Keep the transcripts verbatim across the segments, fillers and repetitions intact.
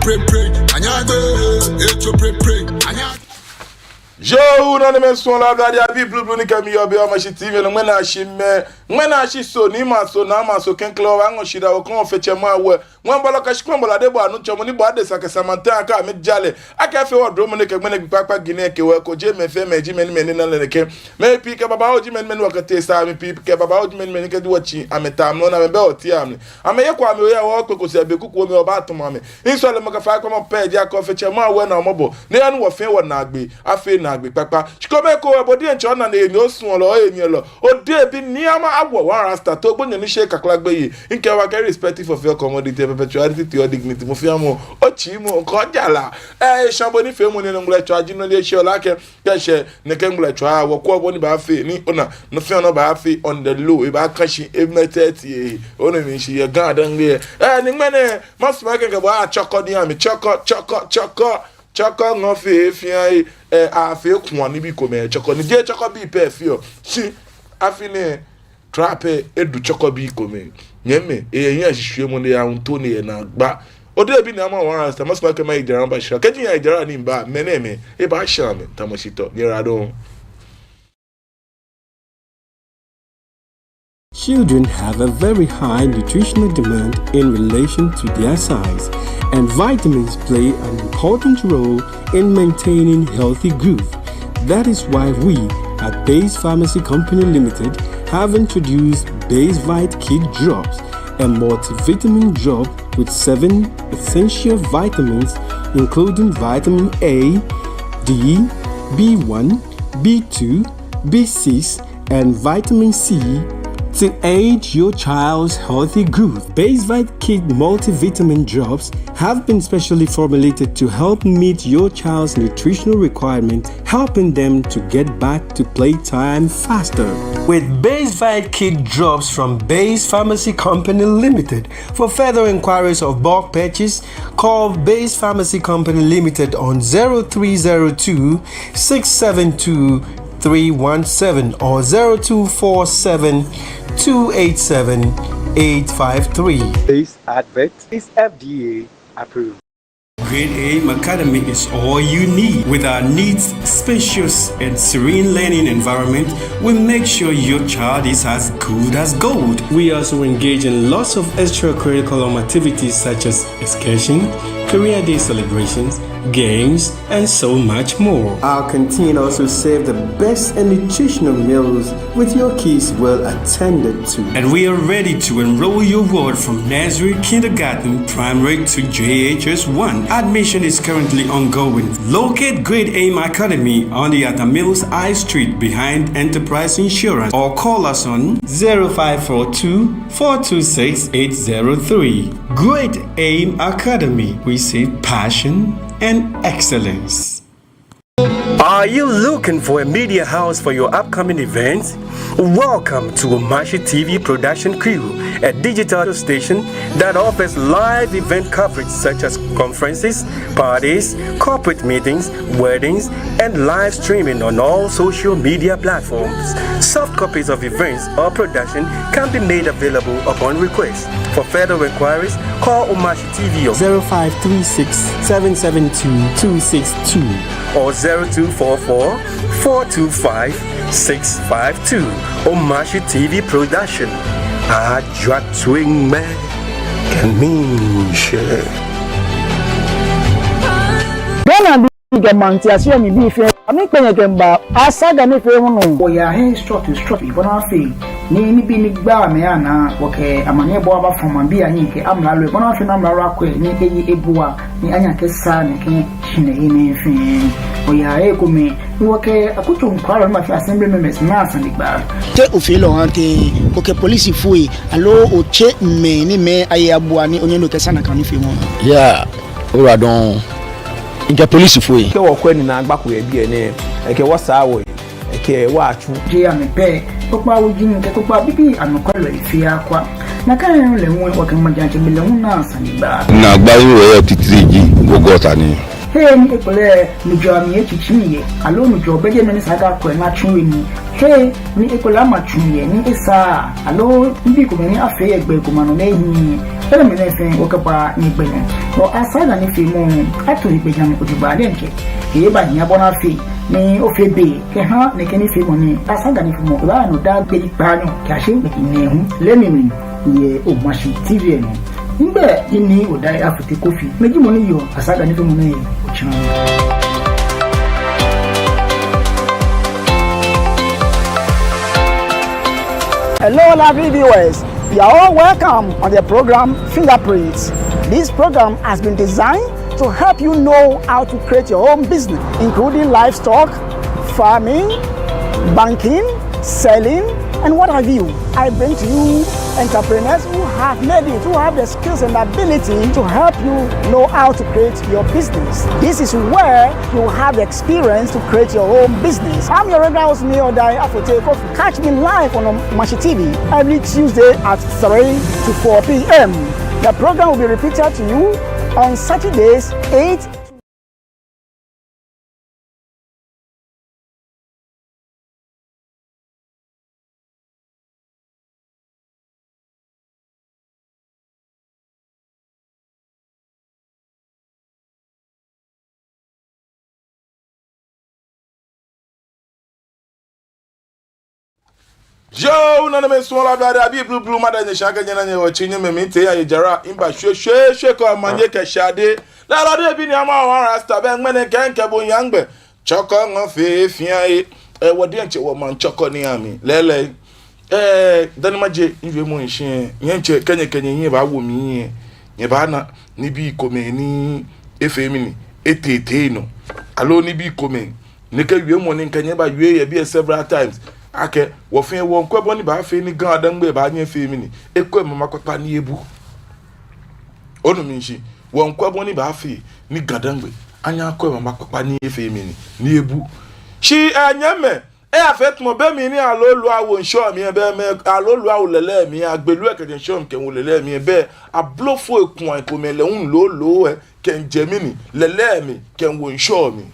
Pray, pray, anyagbe, echo, pray, pray, anyagbe. Yoo, nanemɛi, suɔlɔi, ablade abii blublu ni kɛ mi yɔɔ biɛ yɛ Omashi T V nɔ, ŋmɛnɛ ashi mɛ, ŋmɛnɛ ashi Soo, niimɛi a-Soo, naamɛi a-Soo, klɛŋklɛŋ wɔbaaŋɔ shidaa wɔkɛha Ofe Tsɛ Mɔ Awo. Ŋwɛi bɔlɔ kɛ shikpɔŋ bɔlɔ, adebɔɔ anumɔ tsɔmɔ ni bɔ adesa kɛ Samantan ka amɛja lɛ. Akɛ afee wɔ dromɔ nɛɛ kɛ ŋmɛnɛ gbi kpakpa gbi nɛɛ kɛ wɔ ko, jeee mɛi fɛɛ mɛi ji mɛi ni mɛi ni na lɛ nɛkɛ. Mɛi pii kɛ babaoo ji mɛi ni mɛi ni wɔkɛtee sa, mɛi pii kɛ babaoo ji mɛi ni mɛi ni kɛji wɔtsi amɛtaamɔ nɔ ni amɛbɛ wɔteŋ amli. Amɛyɛ kɔ amɛ oya wɔ kpeko sɛɛ be kuku mli wɔbaatɔmɔ amɛ. Nsɔlemɔ kɛ faikpamɔ pɛ ji akɛ Ofe Tsɛ Mɔ Awo na mɔbɔ. Ni anu wɔ fɛɛ wɔnaagbee, afee naagbee kpakpa. Shi kome ko wɛ, bo diɛŋtsɛ ona ni eni osuɔlɔ, eni elɔ. Odebi Nii Ama Awo, One Rasta, to gbonyo ni sheee kakla gbeyei. Ŋkɛɛ akɛ respect for fɛɛ, commodity, perpetuality to your dignity. Mɔ fɛɛ mɔ, otsiimɔ, ŋkɔ jara. Ee, eshã bo nifeemɔ nɛɛ nɔ, ŋmɛlɛtswaa ji nɔ ni eshɛ ola kɛ. Kɛshɛ nɛkɛ ŋmɛlɛtswaa, wɔkwɛɔ bɔ ni abaafee, ni ona, nɔ fɛɛ nɔ baafee on the low, ebaakã shi, emɛtɛti, ee, ona mi shi yɛ Ga Adaŋme. Ee, ni ŋmɛnɛ, masumɔ akɛ ŋkɛ bo atsɔkɔ ni ami, tsɔkɔ, tsɔkɔ, tsɔkɔ, tsɔkɔ ŋɔɔ fɛɛ fɛɛ, ee, afee kua nibii komɛi, tsɔkɔ, ni jeee tsɔkɔbii pɛ feɔ. Shi, afi nɛɛ, trap edu tsɔkɔbii komɛi. Nyɛmimɛi, eyɛ hiɛ shishwiemɔ ni yɛ ŋtoo ni yɛ naagba. Odebi Nii Ama Awo, One Rasta, masumɔ akɛ maye jara maba shia. Kɛji miyaye jara ni miba, mɛnɛmɛi, ebaashã mi, tamɔ shitɔ, nyɛyiwaladɔŋŋ. Children have a very high nutritional demand in relation to their size, and vitamins play an important role in maintaining healthy growth. That is why we at Base Pharmacy Company Limited have introduced Basevite Kid Drops, a multivitamin drop with seven essential vitamins, including vitamin A, D, B one, B two, B six, and vitamin C to aid your child's healthy growth. Basevite Kid multivitamin drops have been specially formulated to help meet your child's nutritional requirement, helping them to get back to playtime faster. With Basevite Kid Drops from Base Pharmacy Company Limited. For further inquiries of bulk purchase, call Base Pharmacy Company Limited on zero three zero two, six seven two, three one seven or zero two four seven, two eight seven, eight five three. This advert is F D A approved. Great Aim Academy is all you need. With our neat, spacious, and serene learning environment, we make sure your child is as good as gold. We also engage in lots of extracurricular activities such as excursion, career day celebrations, games, and so much more. Our canteen also serve the best and nutritional meals with your kids well attended to. And we are ready to enroll your ward from nursery, kindergarten, primary to J H S one. Admission is currently ongoing. Locate Great Aim Academy on the Atta Mills High Street behind Enterprise Insurance or call us on zero five four two, four two six, eight zero three. Great Aim Academy, we see passion and excellence. Are you looking for a media house for your upcoming events? Welcome to Omashi T V production crew, a digital station that offers live event coverage such as conferences, parties, corporate meetings, weddings, and live streaming on all social media platforms. Soft copies of events or production can be made available upon request. For further inquiries, call Omashi T V on zero five three six, seven seven two, two six two or zero two four four, four two five, six five two. Omashi T V production. Ajwa twiŋ mɛ kɛ miishɛɛ. Ghana bii kɛ maŋtiase mli bii fɛɛ, amɛkpɛ nyɛ kɛmiiba Asaga nifeemɔ nɔ. Wɔyaa hei srɔtoi srɔtoi bɔ ni afee ni nibii ni gbaa mɛi anaa, wɔkɛ amaniɛbɔɔ abafɔ maŋbii ahiɛ kɛ amralo, bɔ ni afee ni amralo akwɛ ni eye ebua ni anyɛ akɛsaa nɛkɛ shihilɛi nɛɛ fɛɛ. Wɔyaa hei komɛi ni wɔkɛ akutso nɔkwɛlɔi ni ma fee assembly members naa sanegbaa. Te ofeɔ lɛ ohaa tɛŋŋ, okɛ polisifoi aloo otsɛɔ mɛi ni amɛye abua ni onyɛ ni okɛsaa nakai nifeemɔ? Yeah, oyiwaladɔŋŋ. Mikɛ polisifoi. Kɛ wɔkwɛ ni naagba ko yɛ biɛ nɛɛ, ekɛ wɔ saa wɔyi, ekɛ wɔ atsu. Jeee amɛ pɛ, kpokpaa wuji kɛ kpokpaa bibii anɔkwɛlɔi fɛɛ akwa. Nakai nɔŋŋ lɛ hu wɔkɛ maŋtsɛmɛi lɛ hu naa sanegbaa. Naagbai ni wɔyɔɔ titri ji wɔ gɔta nɛɛ. Hei ni ekolɛ nujɔɔ mli etsitsi yɛ, aloo nujɔɔ bɛ jɛmɛ ni esa akɛ akwɛ ni atsu he nii. Hei ni ekolɛ ama tsu yɛ ni esaaa, aloo nibii komɛi ni afee yɛ gbɛ ko ma nɔ ni ehiii. Enɛɛmɛi fɛɛ wɔkɛbaa nyɛgbɛ nɔ. Ɔ, Asaga nifeemɔ, ato egbɛjianɔ ojogbaŋŋ diɛŋtsɛ. Eeba hiɛ bɔ ni afee ni ofee be kɛha nɛkɛ nifeemɔ nɛɛ. Asaga nifeemɔ, ebaaya nɔ daa gbi kpaanyɔ kɛyashi gbi nɛɛhu lɛ mli yɛ Omashi T V lɛ nɔ. Migbɛi ji Nii Odai Afotey Kofi, mi ji mɔ ni yɔɔ Asaga nifeemɔ nɛɛ otsiaŋ. Hello, lovely viewers. You are all welcome on the program Fingerprints. This program has been designed to help you know how to create your own business, including livestock, farming, banking, selling, and what have you. I bring to you entrepreneurs who have made it, who have the skills and ability to help you know how to create your business. This is where you have the experience to create your own business. I'm your regular host, Nii Odai Afotey Kofi. Catch me live on Omashi T V every Tuesday at three to four p.m. The program will be repeated to you on Saturdays, eight Yoo, nanemɛi suɔlɔi, ablade abii blublu, mada nyɛ shi akɛ nyɛna nyɛwɔtsi nyɛmɛi, mitee yɛ jara, miba shweshweeshwe kɛ omanye kɛ shade. Lɛlɔ de bi ni ama wa rasta bɛ ŋmɛnɛ kɛ mikɛ bo yaa ŋgbɛ. Tsɔkɔ ŋɔ fɛɛ fɛɛ ye. Ɛ, wɔ diɛŋtsɛ wɔmaŋ Tsɔkɔ ni ami. Lɛɛlɛŋ. Ɛ, dani maje miwiemɔ shishi, nyɛŋtsɛ kɛ nyɛ kɛ nyɛhiɛ baawo mli lɛ, nyɛbaana nibii komɛi ni efee mɛni, etee tee nɔ. Aloo nibii komɛi nɛkɛ wiemɔ ni mikɛ nyɛ bawie yɛ biɛ several times. Akɛ, wɔfɛɛ wɔŋkwɛ bɔ ni baafee ni GaDangme baanyɛ afee mɛni, ekwɛ mama kpakpa ni ebu. Onu mi shishi, wɔŋkwɛ bɔ ni baafee ni GaDangme anyɛ akwɛ mama kpakpa ni efee mɛni, ni ebu. Shi, ɛ, nyɛmɛi, eyafee tamɔ be mli ni alooloo awo ŋshɔ mli lɛ, be mli alooloo awo lɛlɛ mli lɛ, agbele lɛ kɛjɛ ŋshɔ mli kɛwo lɛlɛ mli lɛ, be ablofoi kuu komɛi lɛ hu looloo lɛ kɛjɛ mɛni, lɛlɛ mli kɛwo ŋshɔ mli.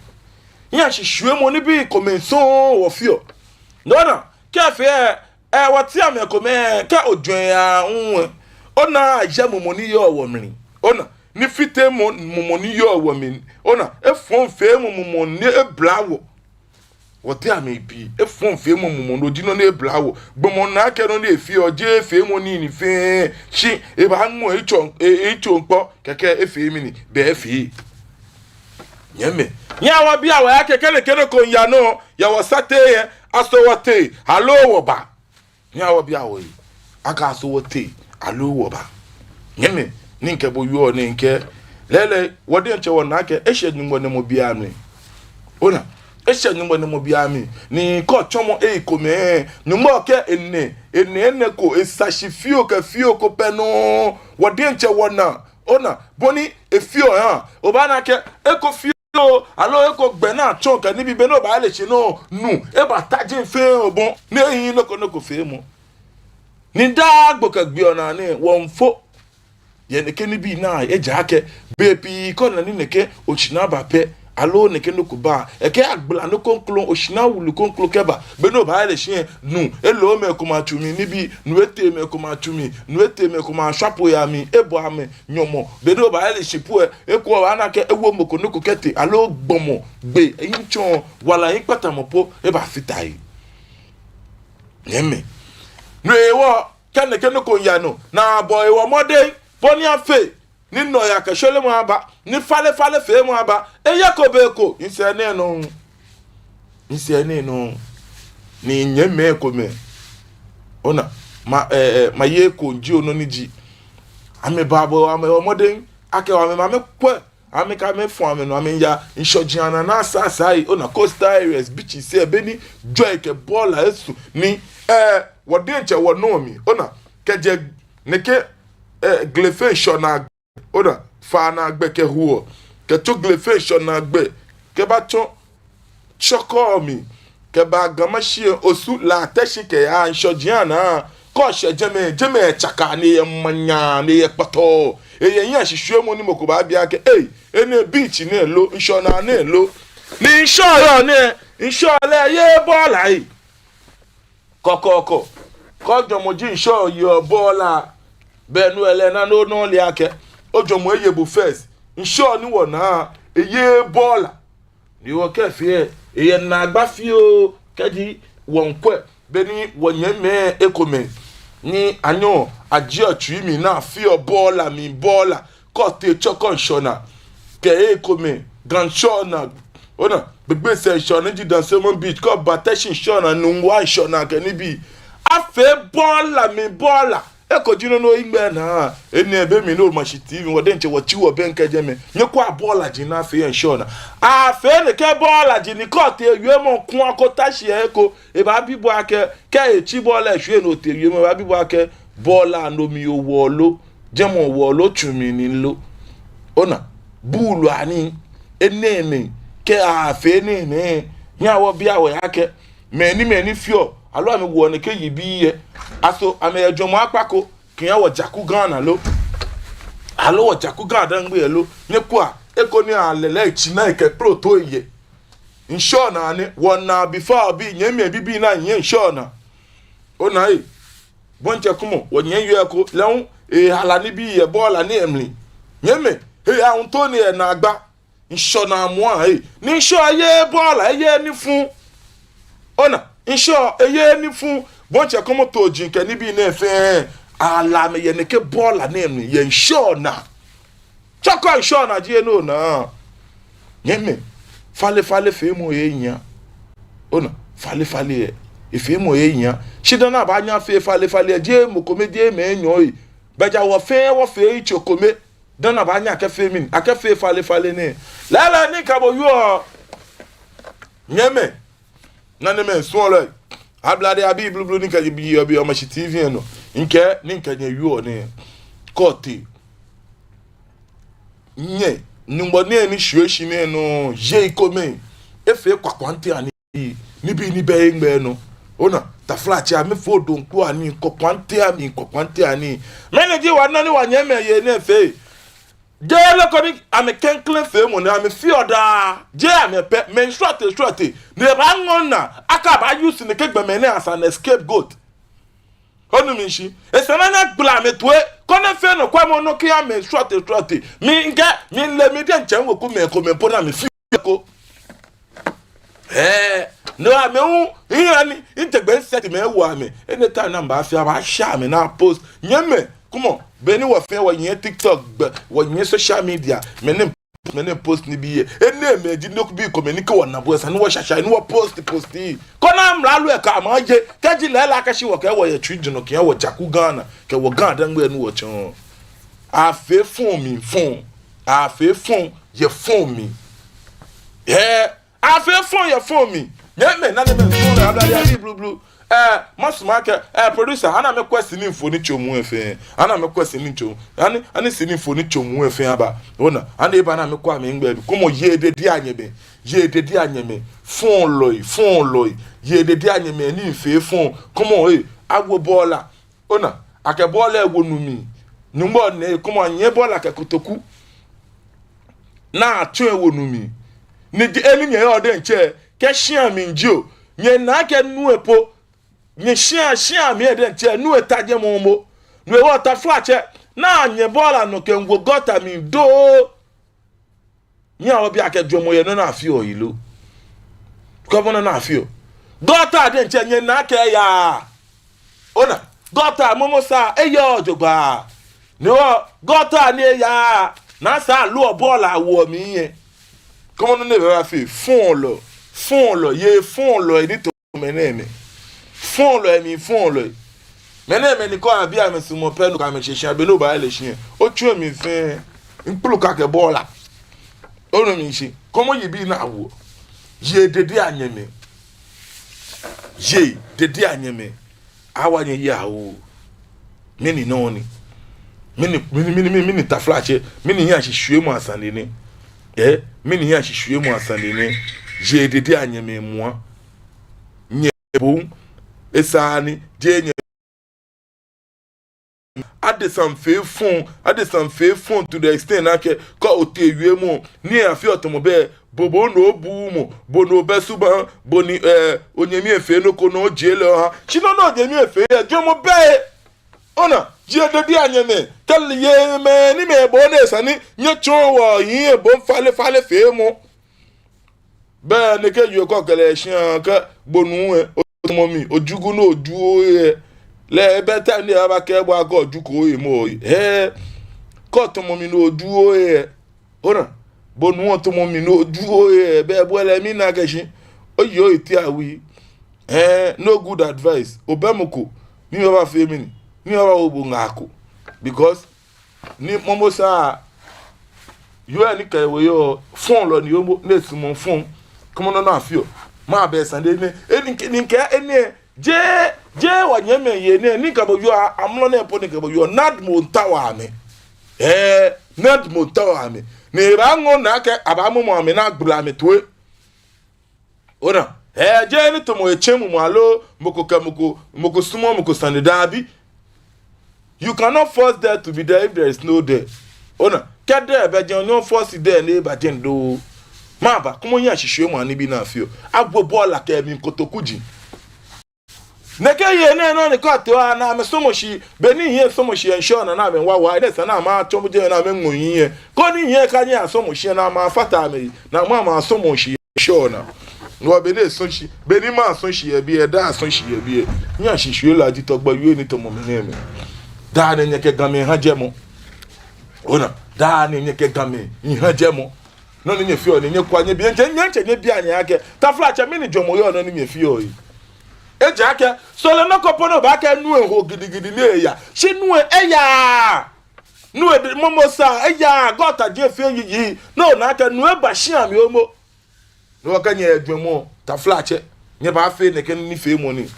Nyɛshishi wiemɔ nibii komɛi sɔŋŋ wɔfeɔ. No hewɔ kɛ efee, ɛ, wɔteŋ mɛi komɛi kɛ ojwɛŋ yaa hu, ona, ajɛ mumɔ ni yɔɔ wɔmli. Ona, nifiteemɔ mumɔ ni yɔɔ wɔmli. Ona, efɔŋfeemɔ mumɔ ni ebla wɔ. Wɔteŋ mɛi pii, efɔŋfeemɔ mumɔ no ji nɔ ni ebla wɔ. Gbɔmɔ naa akɛ nɔ ni efeɔ, jeee efeemɔ nii ni fɛɛ. Shi ebaaŋɔ etsɔ, e, etsɔ ŋkpɔ, kɛkɛ efee mɛni, be efee. Nyɛmɛi, nyɛhaa wɔbia wɔhe akɛ kɛ nɛkɛ nɔ ko yaa nɔ yɛ wɔsaatɛ lɛ, aso wɔtee aloo wɔba? Nyɛhaa wɔbia wɔhe akɛ aso wɔtee aloo wɔba? Nyɛmɛi, ni mikɛ bo wieɔ nɛɛ, mikɛɛ lɛɛlɛŋ, wɔ diɛŋtsɛ wɔna akɛ eshɛ Nyɔŋmɔ nɛɛmɔ bianɛ. Ona, eshɛ Nyɔŋmɔ nɛɛmɔ bianɛ. Ni kɛ otsɔmɔ ekomɛi, Nyɔŋmɔ kɛ enɛ, enɛ, enɛ ko, esa shi fioo kɛ fioo ko pɛ nɔŋŋ. Wɔ diɛŋtsɛ wɔna. Ona, bɔ ni efeɔ lɛ, obaana akɛ eko fioo, aloo eko gbɛ ni atsɔ kɛ nibii, be ni obaaye shi nɔ, nu, ebata jeŋ fɛɛ obɔ, ni ehiii nɔ ko nɔ ko feemɔ. Ni daa gbi kɛ gbi ona ni wɔmiifo yɛ nɛkɛ nibii nɛɛ, ejaakɛ bei pii kɛ ona ni nɛkɛ oshinaa ba pɛ, aloo nɛkɛ nɔ ko ba, ekɛ agbala nɔ kroko, oshinaa wulu kroko kɛba, be ni obaaye shi lɛ, nu, eloomɛi komɛi atsu mli nibii, nu, eteemɛi komɛi atsu mli, nu, eteemɛi komɛi ashwa po yɛ mli, ebɔ amɛ nyɔmɔ. Be ni obaaye shi po lɛ, eko obaana akɛ ewo mɔ ko nɔ ko kɛtee, aloo gbɔmɔ, gbɛ, ehiii tsɔ, wala hiɛkpatamɔ po, ebafata he. Nyɛmɛi, no hewɔ, kɛ nɛkɛ nɔ ko yaa nɔ, ni abɔ hewɔ mɔdɛŋ bɔ ni afee ni nɔyaa kɛ shweremɔ aba, ni falefalefeemɔ aba, eyeko be ko, misɛɛ nɛɛ nɔŋŋ. Misɛɛ nɛɛ nɔŋŋ. Ni nyɛmɛi komɛi, ona, ma, ɛ, ɛ, maye ko ji onɔ ni ji. Amɛbaabɔ, amɛbɔ mɔdɛŋ akɛ amɛ, amɛkwɛ, amɛkɛ amɛfɔ amɛnɔ, amɛya ŋshɔji anaa ni asaa, asaa he, ona, coastal areas, beaches lɛ, be ni jwɛi kɛ bɔɔla esu ni, ɛ, wɔ diɛŋtsɛ wɔnɔ mli, ona, kɛjɛ nɛkɛ, ɛ, Glefe ŋshɔnaa, ona, faa naa gbɛ kɛhoɔ, kɛtsɔ Glefe ŋshɔnaa gbɛ kɛbatsɔ Tsɔkɔ mli, kɛba Ga Mashi, Osu, La, Teshie kɛyaa ŋshɔji anaa. Kɛ oshɛ jɛmɛ, jɛmɛ tsaka ni eyɛ manyaa, ni eyɛ kpɔtɔɔ. Eyɛ nyɛshishi wiemɔ ni mɔ ko baabi akɛ, ei, enɛ beach nɛ lo, ŋshɔnaa nɛ lo? Ni ŋshɔ yɔɔ nɛɛ, ŋshɔ lɛ yeee bɔɔla he. Kɔkɔɔkɔ. Kɛ ojwɛŋmɔ ji ŋshɔ yeɔ bɔɔla, be ni ole naa nɔ, no ole akɛ ojwɛŋmɔ eye bo first. Ŋshɔ ni wɔnaa, eyeee bɔɔla. Ni wɔkɛfee lɛ, eyɛ naagba fioo, kɛji wɔŋkwɛ, beni wɔnyɛmimɛi ekomɛi ni anyɛɔ ajieɔ tsui mli ni afeɔ bɔɔla mli bɔɔla, kɛ otee Chorkor ŋshɔnaa, kɛ ekomɛi Ga ŋshɔnaa, ona, Gbegbe sɛɛ ŋshɔnaa ni ji Dansoman Beach, kɛ oba Teshie ŋshɔnaa, Nungua ŋshɔnaa kɛ nibii. Afee bɔɔla mli bɔɔla. Eko ji nɔ ni oyiŋ gbɛ naa. Enɛ be mli ni Omashi T V, wɔ diɛŋtsɛ wɔtsi wɔbɛŋkɛ jɛmɛ. Nyɛkwɛa bɔɔlaji ni afeɔ yɛ ŋshɔnaa. Afeɔ nɛkɛ bɔɔlaji ni kɛ otee wiemɔ kuŋ ko ta shi eko, ebaabi bo akɛ, kɛ etsi bɔɔla eshwie ni otee wiemɔ, ebaabi bo akɛ, bɔɔla nɔ mli owɔ lo, jɛmɛ owɔ lo, tsu mli ni lo. Ona, buulu anii, enɛɛmɛi, kɛ afee enɛɛmɛi, nyɛhaa wɔbia wɔhe akɛ, mɛni mɛni feɔ, aloo amɛwoɔ nɛkɛ yibii lɛ, aso amɛyɛ jwɛŋmɔ kpa ko kɛha wɔ jaku Ghana lo? Aloo wɔ jaku Ga-Dangme lɛ lo? Nyɛkwɛa, eko ni alɛ lɛ, etsi naa ekɛ kploto yɛ. Ŋshɔnaa nɛ, wɔnaa before bii, nyɛmimɛi bibii ni anyɛ ŋshɔnaa. Ona ee, bo diɛŋtsɛ kwɛmɔ, wɔnyɛ yoo ko, lɛ hu, ehala nibii yɛ bɔɔla nɛɛ mli. Nyɛmimɛi, hei, ahuntoo ni yɛ naagba. Ŋshɔnaa moŋ ee. Ni ŋshɔ eyeee bɔɔla, eyeee nifuu. Ona, ŋshɔ eyeee nifuu. Bo diɛŋtsɛ kwɛmɔ tooji kɛ nibii nɛɛ fɛɛ, alaa amɛ yɛ nɛkɛ bɔɔla nɛɛ mli, yɛ ŋshɔnaa. Chorkor ŋshɔnaa ji he ni onaa. Nyɛmimɛi, falefale feemɔ he ehia. Ona, falefale lɛ, efeemɔ he ehia. Shi dani abaanyɛ afee falefale lɛ, jeee mɔ kome, jeee mɛi enyɔ ee. Bɛ ja wɔ fɛɛ wɔfee yitso kome. Dani abaanyɛ akɛfee mɛni, akɛfee falefale nɛɛ. Lɛɛlɛŋ ni mikɛ bo wieɔ, nyɛmimɛi, nanemɛi, suɔlɔi, ablade abii blublu ni kɛ nyɛ biɔ biɔ Omashi T V lɛ nɔ, mikɛɛ ni mikɛ nyɛ wieɔ nɛɛ, kɛ otee, nyɛ, Nyɔŋmɔ nɛɛ ni shwie shi nɛɛ nɔ, yei komɛi efee kwakwante anii, nibii ni bɛ eŋmɛ nɔ. Ona, taflatsɛ, amɛfee odonkpo anii, kwakwante anii, kwakwante anii. Mɛni ji wɔnɔ ni wɔnyɛmimɛi yei nɛɛ fee? Jeee lɛ ko ni amɛ klɛŋklɛŋ feemɔ ni amɛfeɔ daa. Jeee amɛ pɛ, mɛi srɔtoi srɔtoi. Ni ebaaŋɔɔ naa akɛ abaa-use nɛkɛ gbɔmɛi nɛɛ as an scapegoat. Onu mi shishi. Esa ni anyɛ agbala amɛtoi, koni afee nɔkwɛmɔnɔ kɛha mɛi srɔtoi srɔtoi. Mi ŋkɛɛ, mile mi diɛŋtsɛ ŋwekumɛi komɛi po ni amɛfeɔ eko. Ɛɛ, no amɛ hu, miha ni, mitee gbɛ misɛti amɛ, miwo amɛ. Anytime ni amɛbaafee, abaasha amɛ ni a-post. Nyɛmimɛi, kwɛmɔ, beni wɔ fɛɛ wɔyɛ TikTok, bɛ, wɔyɛ social media, mɛi nɛɛ, mɛi nɛɛ post nibii lɛ. Enɛɛmɛi ji nibii komɛi ni kɛ wɔna bo lɛ, esa ni wɔshasha, ni wɔ-post, post. Koni amralo lɛ kɛ amɛye, kɛji lɛɛlɛŋ akɛ shi wɔkɛɛ wɔyɛ tsuijurɔ kɛha wɔ jaku Ghana, kɛ wɔ Ga-Dangme ni wɔtsɔɔ. Afee phone mli phone. Afee phone yɛ phone mli. Ɛɛ, afee phone yɛ phone mli. Nyɛmimɛi, nanemɛi, suɔlɔi, ablade abii blublu. Ɛɛ, masumɔ akɛ, ɛɛ, producer, ha ni amɛkwɛ sini mfonitsoŋ lɛ fɛɛ. Ha ni amɛkwɛ sini mfonitsoŋ. Ha ni, ha ni sini mfonitsoŋ lɛ fɛɛ aba. Ona, ha ni eba ni amɛkwɛ amɛhiŋmɛi. Kwɛmɔ, yei dedee anyɛmɛi. Yei dedee anyɛmɛi. Phoneolɔi, phoneolɔi. Yei dedee anyɛmɛi ni fee phone. Kwɛmɔ, ee, awo bɔɔla. Ona, akɛ bɔɔla lɛ wo nu mli. Nyɔŋmɔ nɛɛ, kwɛmɔ, anyɛ bɔɔla kɛ kotoku ni atsɔ ewo nu mli. Ni jeee he ni nyɛyɔɔ diɛŋtsɛ, kɛ shia mli jio, nyɛnaa akɛ nu lɛ po, nyɛ shia, shia mli lɛ diɛŋtsɛ, nu lɛ ta jɛmɛ momo. No hewɔ taflatsɛ, ni anyɛ bɔɔla nɔ kɛwo gutter mli doo. Nyɛhaa wɔbia akɛ jwɛŋmɔ yɛ nɔ ni afeɔ lɛ lo? Kwɛmɔ nɔ ni afeɔ. Gutter diɛŋtsɛ nyɛnaa akɛ eyaaa. Ona, gutter momo sa, eyaaa jogbaŋŋ. No hewɔ gutter ni eyaaa, ni esa aloɔ bɔɔla awo mli lɛ. Kwɛmɔ nɔ ni ebaafee, phoneolɔi, phoneolɔi, yei phoneolɔi ni to mɛi nɛɛmɛi. Phoneolɔi mli phoneolɔi. Mɛi nɛɛmɛi ni kɛ abi amɛ suɔmɔ pɛ, no kɛ amɛ shɛ shia, be ni obaale shi lɛ, otsui mli fɛɛ, ŋkpulu kɛ bɔɔla. Onu mi shishi. Kwɛmɔ yibii ni awoɔ. Yei dedee anyɛmɛi. Yei dedee anyɛmɛi. Awa nyɛ yi awo. Mɛni nɔ ni? Mɛni, mɛni, mɛni, mɛni, mɛni taflatsɛ? Mɛni hiɛ shishwiemɔ asane nɛ? Ɛɛ, mɛni hiɛ shishwiemɔ asane nɛ? Yei dedee anyɛmɛi moŋ. Nyɛ bo, esa ni, jeee nyɛ. Adesa fee phone, adesa fee phone to the extent akɛ, kɛ otee wiemɔ, ni afeɔ tamɔ bɛ, bo, bo ni obuuu mɔ, bo ni obɛ subaŋ, bo ni, ɛɛ, onyɛmi efee nɔ ko ni ojie lɛ oha. Shi nɔ ni onyɛmi efee lɛ, jwɛŋmɔ bɛ. Ona, yei dedee anyɛmɛi, te Kɛji mɛi ni amɛbo ni esa ni nyɛtsɔɔ wɔhiɛ bo falefale feemɔ. Bɛ nɛkɛ yoo ko kɛlɛ shia kɛ bo nuu lɛ, otamɔ mi, ojuko ni oju ohe lɛ. Lɛ ebɛ time ni ebaakɛɛ bo akɛ ojuko ohe mɔ ohe. Hɛɛ, kɛ otamɔ mi ni oju ohe lɛ. Ona, bo nuu otamɔ mi ni oju ohe lɛ, bɛ bo lɛ mina akɛ shi oye ohe tia wui. Hɛɛ, no good advice. Obɛ mɔ ko ni baafee mɛni, ni baawo bo ŋaa ko. Because ni momo sa, yoo lɛ ni kɛ wɔ yɔɔ fɔŋ lɔ ni yɔɔ mɔ ni esumɔɔ fɔŋ. Kɔmɔ nɔ ni afeɔ. Mɛɛba esa ni nɛ, eni kɛ, ni kɛ, eni, jeee, jeee wɔnyɛmimɛi yɛ nɛ, ni kɛ bo yɔɔ a-, amrɔ nɛɛ po ni kɛ bo yɔɔ, nadmɔ ntao amɛ. Ɛɛ, nadmɔ ntao amɛ. Ni ebaaŋɔɔ naa akɛ, abaamɔmɔ amɛ ni agbala amɛtoi. Ona, ɛɛ, jeee ni tamɔ etsɛ mumɔ aloo, mɔ ko kɛ mɔ ko, mɔ ko sumɔɔɔ mɔ ko sane, dabi. You cannot force there to be there if there is no there. Ona, kɛ there bɛ jɛi, onyɛŋ force there ni eba jɛi doo. Mɛɛba, kɔmɔ nyɛshishiumɔ ni bi na fio. Agbo bɔɔla kɛ mli kotoku ji. Nɛkɛ yei nɛɛ nɔ ni kɛ ato ana amɛsɔmɔ shi, be ni hiɛ sɔmɔ shi ensure naa ni amɛwawa, enɛ esa ni amɛtsɔmɔ jɛi ni amɛŋɔ hiɛ. Koni hiɛ kanyɛ asɔmɔ shi ni amɛfata amɛyi, ni amɛ amɛsɔmɔ shi ensure naa. Ni wɔ be ni sɔ shi, be ni masɔ shi yɛ biɛ, daa sɔ shi yɛ biɛ. Nyɛshishiu lɛ ji tɔgba yei ni tamɔ mi nɛɛmɛi. Daa nɛɛ nyɛkɛ Gamɛi ha jɛmɔ. Ona, daa nɛɛ nyɛkɛ Gamɛi ha jɛmɔ. Nɔ ni nyɛfeɔ nɛɛ, nyɛkwa nyɛbi, nyɛtsɛ, nyɛtsɛ nyɛbia nyɛhe akɛ, taflatsɛ, mɛni jɔɔmɔ yɔɔ nɔ ni nyɛfeɔ yi? Ejaakɛ, sɔlemɔ ko po ni obaakɛɛ nuu lɛ ho gidigidi ni eya. Shi nuu lɛ eyaaa. Nuu lɛ momo sa, eyaaa, gɔta ji efee yiyi. Ni ona akɛ nuu lɛ eba shia mli momo. Ni wɔkɛ nyɛ jwɛŋmɔ, taflatsɛ, nyɛbaafee nɛkɛ nifeemɔ nɛɛ.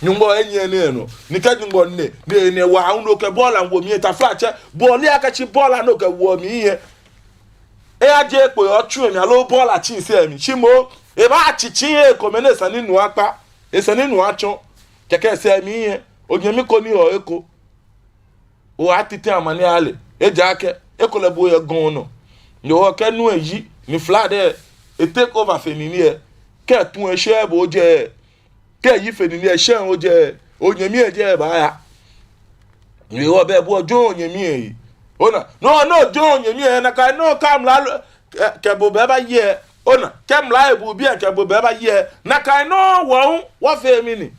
Nyɔŋmɔ enyɛ nɛɛ nɔ. Ni kɛ Nyɔŋmɔ nɛ, nɛ, nɛ wa unu kɛ bɔɔla wo mli, taflatsɛ, bɔɔla akɛ tsi bɔɔla ni okɛ wo mli lɛ. Eyaje kpo yɛ otsu lɛ mli aloo bɔɔla tsinsɛn mli. Shi moŋ, ebaatsi tsi lɛ ekomɛi ni esa ni nu akpa, esa ni nu atsɔ. Kɛkɛ sɛɛ mli lɛ, onyɛmi ko ni yɔɔ eko. Obaatiti amane aha lɛ. Ejaakɛ, ekolɛ bo oyɛ gɔŋ nɔ. Ni okɛ nuu lɛ yi, ni fla lɛ, e take over fe nine lɛ. Kɛ tu lɛ shɛ bo jɛ. Kɛ eyi fe nine lɛ shɛ ojɛ, onyɛmi lɛ jɛ ebaaya. Ni wɔbɛ bo ojɔɔ onyɛmi lɛ yi. Ona, no, no ojɔɔ onyɛmi lɛ, nakai nɔŋŋ kɛ mla lɛ, kɛ, kɛ bo bɛ baaye. Ona, kɛ mla lɛ bu biɛ kɛ bo bɛ baaye. Nakai nɔŋŋ wɔ hu, wɔfee mɛni.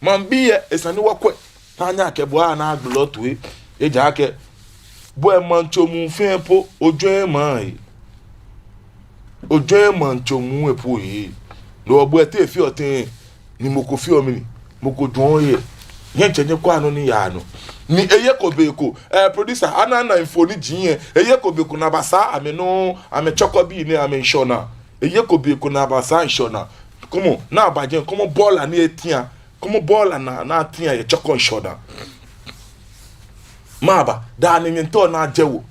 Maŋbii lɛ, esa ni wɔkwɛ. Ni anyɛ akɛ bo ana agbala otoi. Ejaakɛ, bo lɛ maŋtsɛ muu fɛɛ po, ojwɛŋ maŋ lɛ. Ojwɛŋ maŋtsɛ muu lɛ po lɛ. No hewɔ bo lɛ te ofeɔ tɛŋŋ, ni mɔ ko feɔ mɛni, mɔ ko jwɛŋɔ ohe. Nyɛtsɛ nyɛkwɛa nɔ ni yaa nɔ. Ni eyeko be ko, eh, producer, ana, ana mfoniri lɛ, eyeko be ko ni abasaa amɛnɔ, amɛtsɔkɔbii nɛɛ amɛŋshɔnaa. Eyeko be ko ni abasaa ŋshɔnaa. Kɔmɔ, ni aba jɛi, kɔmɔ bɔɔla ni etia. Kɔmɔ bɔɔla ni, ni atia yɛ tsɔkɔ ŋshɔnaa. Mɛɛba, daa nɛɛ nyɛmiitao ni ajɛ wɔ.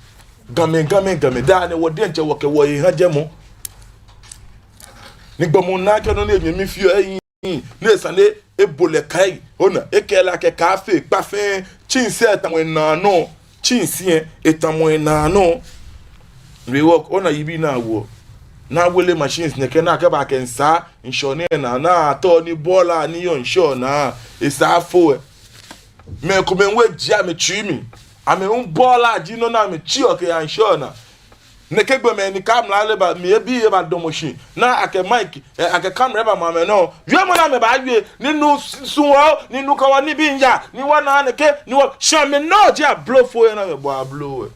Gamɛi, Gamɛi, Gamɛi, daa nɛɛ wɔ diɛŋtsɛ wɔkɛ wɔhe ha jɛmɔ. Ni gbɔmɔ naa kɛ nɔ ni enyɛmi feɔ eyi, ni esa ni ebo lɛ kai, ona, ekɛ lɛ akɛ kaafee kpa fɛɛ, tsinsɛn etamɔ enaa nɔ, tsinsɛn etamɔ enaa nɔ. Ni wɔ, ona yibii ni awoɔ. Ni awele machines nɛkɛ ni akɛba kɛmiisaa ŋshɔnaa naa, ni atao ni bɔɔla ni yɔɔ ŋshɔnaa lɛ, esaa fo lɛ. Mɛi komɛi hu ejie amɛtsui mli. Amɛ hu bɔɔla ji nɔ ni amɛtsiɔ kɛya ŋshɔnaa. Nɛkɛ gbɔmɛi ni kɛ mla lɛ ba, mɛi ebii eba damɔ shi. Ni akɛ mic, eh, akɛ camera eba ma amɛnɔ. Wiemɔ ni amɛbaawie, ni nu s-, suɔmɔ, ni nu kɛ wɔ nibii yaa, ni wɔna nɛkɛ, ni wɔ, shi amɛnɔ ji ablofoi lɛ ni amɛbɔ ablo lɛ.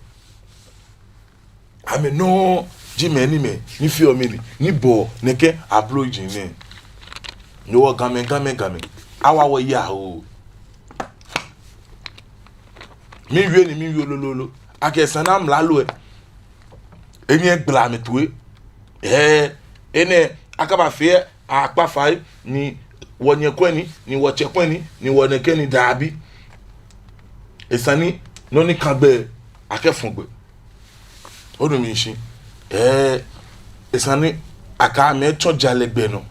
Amɛnɔ ji mɛi ni mɛi, ni feɔ mɛni, ni bɔ nɛkɛ ablo ji nɛɛ. Ni wɔ Gamɛi, Gamɛi, Gamɛi. Awa wɔyi aahu. Miiwie ni miiwie lolololo. Akɛ esa ni amralo lɛ, enyɛ egbala amɛtoi. Ɛɛ, enɛ akaba fee akpa fai ni wɔnyɛ kwɛ ni, ni wɔtsɛ kwɛ ni, ni wɔnɛkɛ ni dabi. Esa ni nɔ ni kã gbɛ akɛfɔ gbɛ. Onu mishishi? Ɛɛ, esa ni akɛ amɛ tsɔ jalɛ gbɛ nɔ.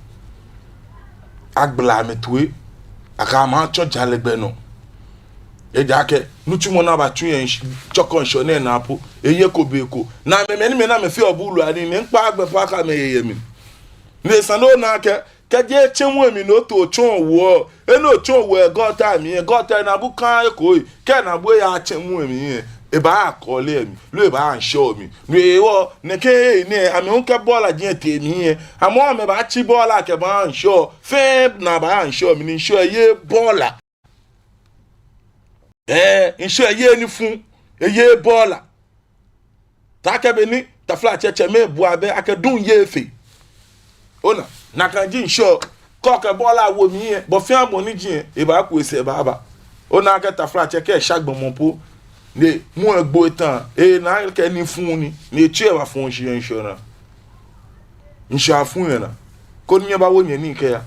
Agbala amɛtoi, akɛ amɛ tsɔ jalɛ gbɛ nɔ. Ejaakɛ nitsumɔ ni abatsu yɛ ŋsh-, tsɔkɔ ŋshɔnaa naa po, eyeko be ko. Ni amɛ mɛi ni mɛi ni amɛfeɔ buulu lɛ, ani ni ŋkpa gbɛ po akɛ amɛ yɛ mli. Ni esa ni ona akɛ, kɛji etsɛ muu lɛ mli ni oto otsɔ owo, enɛ otsɔ owo yɛ gɔta mli, yɛ gɔta naabu kã eko lɛ, kɛ naabu lɛ yatsɛ muu lɛ mli lɛ, Ebaa-call mi, loo ebaa-ensure mi. No hewɔ, nɛkɛ hei nɛɛ, amɛ hu kɛ bɔɔla ji etee mli lɛ, amɛ hu amɛbaatsi bɔɔla kɛbaa-ensure. Fɛɛ naa baa-ensure mi ni ensure eyeee bɔɔla. Ɛɛ, ensure eyeee nifuu, eyeee bɔɔla. Taakɛ bɔ ni taflatsɛ tsɛmɛi bua bɛ akɛ duŋ yeee fe. Ona, nakai ji ensure. Kɛ okɛ bɔɔla wo mli lɛ, bɔ fɛɛ bɔ ni eji lɛ, ebaaku esɛɛ ebaaba. Ona akɛ taflatsɛ kɛ esha gbɔmɔ po, ni mɔ lɛ egbo eta, enaa akɛ nifuu ni, ni etsɛ ebafɔ̃ shi yɛ ensure naa. Ensure afɔ̃ yɛ naa. Koni nyɛbawo nyɛnii kɛya.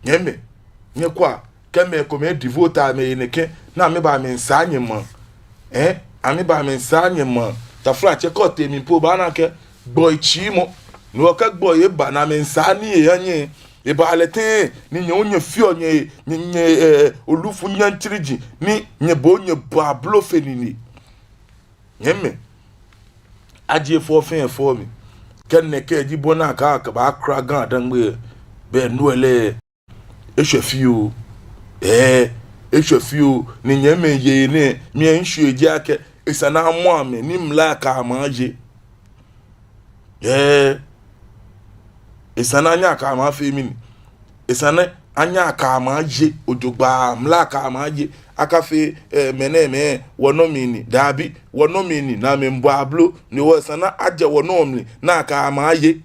Nyɛmimɛi, nyɛkwɛa, kɛ mɛi komɛi devote amɛhe nɛkɛ, ni amɛba amɛmiisaa nyɛmaŋ. Ɛɛ, amɛba amɛmiisaa nyɛmaŋ. Taflatsɛ kɛ otee mli po obaana akɛ gbɔi tsiimɔ. Ni okɛ gbɔi eba ni amɛmiisaa nii eha nyɛ. Ebaa lɛ tɛŋŋ ni nyɛ hu nyɛfeɔ nyɛ, nyɛ, nyɛ, ɛɛ, olufu nyɛntsiriji, ni nyɛbo nyɛbɔ ablo fe nine. Nyɛmimɛi, ajie fɔ fɛɛ fɔ mi. Kɛ nɛkɛ ji bɔ ni akɛɛ akɛbaakra GaDangme, bɛ no lɛ, eshwɛ fioo. Ɛɛ, eshwɛ fioo. Ni nyɛmimɛi yei nɛɛ, mi hu ŋshwie ji akɛ, esa ni amɔ amɛ, ni mla aka amɛ aye. Ɛɛ, esa ni anyɛ aka amɛ afee mɛni? Esa ni anyɛ aka amɛ aye, ojogbaŋŋ, mla aka amɛ aye. Akafee, ɛɛ, mɛnɛmɛi, wɔnɔ mli ni, dabi, wɔnɔ mli ni, ni amɛmiibɔ ablo, ni wɔ esa ni ajɛ wɔnɔ mli, ni aka amɛ aye.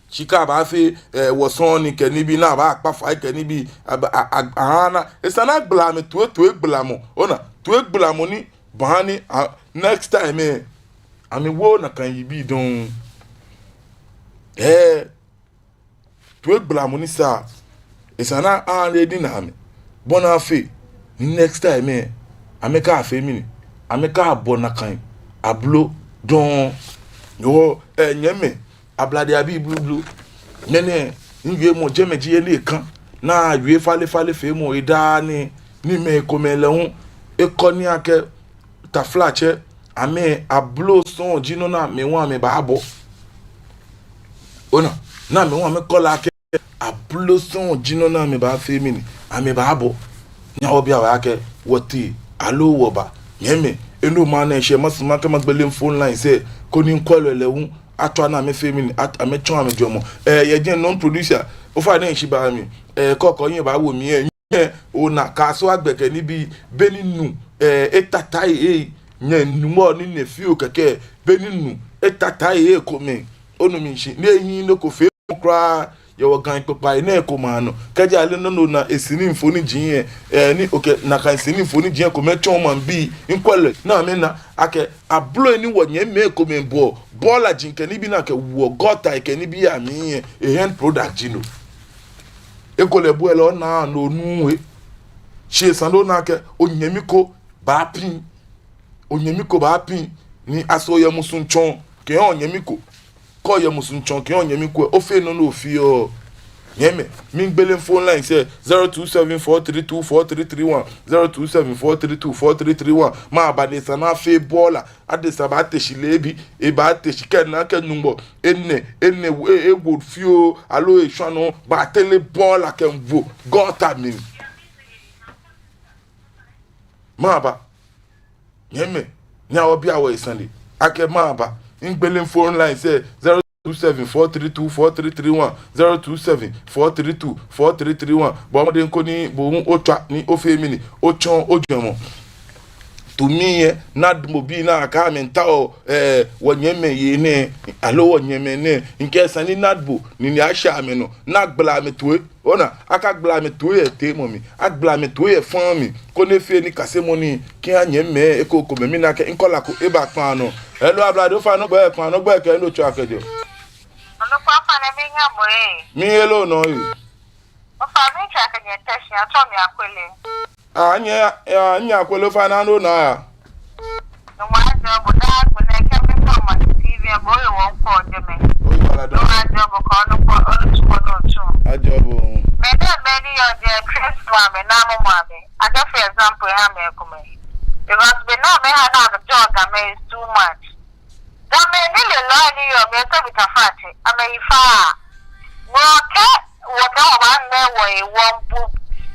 Shi kɛ abaafee, ɛɛ, wɔsɔŋ nii kɛ nibii ni abaakpa fai kɛ nibii, aba, a, a, ahaaa ni, esa ni agbala amɛ toi, toigbalamɔ. Ona, toigbalamɔ ni baaha ni, a, next time lɛ, amɛwooo nakai yibii dɔŋŋ. Ɛɛ, toigbalamɔ ni sa, esa ni a-ready-na amɛ. Bɔ ni afee ni next time lɛ, amɛkafee mɛni? Amɛkabɔ nakai ablo dɔŋŋ. Yoo, ɛɛ, nyɛmimɛi, Ablade abii blublu. Nɛnɛ, miwiemɔ jɛmɛ ji he ni eka. Ni awie falefale feemɔ edaa nɛɛ, ni mɛi komɛi lɛ hu, ekɔ nii akɛ taflatsɛ, amɛ ablo sɔŋŋ ji nɔ ni amɛ hu amɛbaabɔ. Ona, ni amɛ hu amɛkɔ lɛ akɛ ablo sɔŋŋ ji nɔ ni amɛbaafee mɛni, amɛbaabɔ. Nyɛhaa wɔbia wɔhe akɛ wɔtee aloo wɔba. Nyɛmimɛi, enɛ hewɔ ni eshɛ masumɔ akɛ magbele phone lines lɛ, koni callers lɛ hu atswa ni amɛfee mɛni, at-, amɛtsɔɔ amɛjwɛŋmɔ. Ɛɛ, yɛ jɛi nɔ producer, ofainɛ shi ba mi. Ɛɛ, kɔkɔ nyɛbaawo mi lɛ, nyɛ, ona, kaaso agbɛkɛ nibii, beni nu, ɛɛ, etata lɛ, nyɛ Nuŋtsɔ ni nyɛfeɔ kɛkɛ, beni nu etata lɛ ekomɛi. Onu mi shishi, ni ehiii nɔ ko feemɔ kwraa yɛ wɔ Ga kpokpai nɛɛ komɛi anɔ. Kɛji ale nɔ ni ona esini mfoniri lɛ, ɛɛ, ni okɛ nakai sini mfoniri komɛi tsɔɔ maŋbii, mikwɛ lɛ, ni amɛna akɛ ablo ni wɔnyɛmimɛi komɛi bɔ, bɔɔla ji kɛ nibii ni akɛwoɔ gutter kɛ nibii amli lɛ, e-end product ji no. Ekolɛ bo lɛ onaaa no, onuuu he. Shi esa ni ona akɛ onyɛmi ko baapiŋ. Onyɛmi ko baapiŋ. Ni aso oyɛ musuŋtsɔlɛ kɛha onyɛmi ko? Kɛ oyɛ musuŋtsɔlɛ kɛha onyɛmi ko lɛ, ofee nɔ ni ofeɔ. Nyɛmimɛi, migbele phone lines lɛ, zero two seven four three two four three three one, zero two seven four three two four three three one. Mɛɛba ni esa ni afee bɔɔla? Adesa baate shi leebi, ebaate shi kɛ ena akɛ Nuŋtsɔ, enɛ, enɛ, e, ewo fioo, aloo eshwa nɔ, baatere bɔɔla kɛwo gutter mli. Mɛɛba? Nyɛmimɛi, nyɛhaa wɔbia wɔhe sane. Akɛ mɛɛba? Migbele phone lines lɛ, zero two seven four three two four three three one, zero two seven four three two four three three one. Bɔɔ mɔdɛŋ koni bo hu otswa ni ofee mɛni, otsɔɔ ojwɛŋmɔ. Tumi lɛ, NADMO bii ni akɛɛ amɛmiitao, ɛɛ, wɔnyɛmimɛi yei nɛɛ, aloo wɔnyɛmimɛi nɛɛ, mikɛɛ esa ni NADMO nine ashɛ amɛnɔ, ni agbala amɛ toi. Ona, akagbala amɛ toi yɛ teemɔ mli, agbala amɛ toi yɛ faŋŋ mli, koni efee nikasemɔ nii kɛha nyɛmimɛi. Eko komɛi, mina akɛ caller ko eba kpaa nɔ. Hello, Ablade, ofainɛ ogbɛi, kpaa nɔ, ogbɛi kɛ he ni otsɛɔ kɛjɛɔ. Onukpa, ofainɛ miiŋa bo ee. Miiŋa lɛ nɔ ee. Ofainɛ mitsɛɔ akɛ nyɛteshi, atsɛɔ mi Akwele. Aa, nyɛ, aa, nyɛ Akwele, ofainɛ nɔ naa. Nyɔŋmɔ ajɔɔ bo daa gbi nɛɛ, kɛ mitsɔ ma TV lɛ, bo oye wɔ ŋkɔ jɛmɛ. Oyiwaladɔŋŋ. Nyɔŋmɔ ajɔɔ bo kɛ onukpa, onitsumɔ nɔ tsu. Ajɔɔ bo. Mɛi nɛɛ, mɛi ni yɔɔ jɛi, Christmas mɛi, namɔ mɔ amɛ. Akɛ for example, eha mɛi komɛi. Because be ni amɛha ni amɛjɔɔ Gamɛi is too much. Gamɛi nilelɔi ni yɔɔ mli, so bi ta fati, amɛyi fa. Wɔkɛ, wɔkɛ wɔbaana wɔhe wɔbu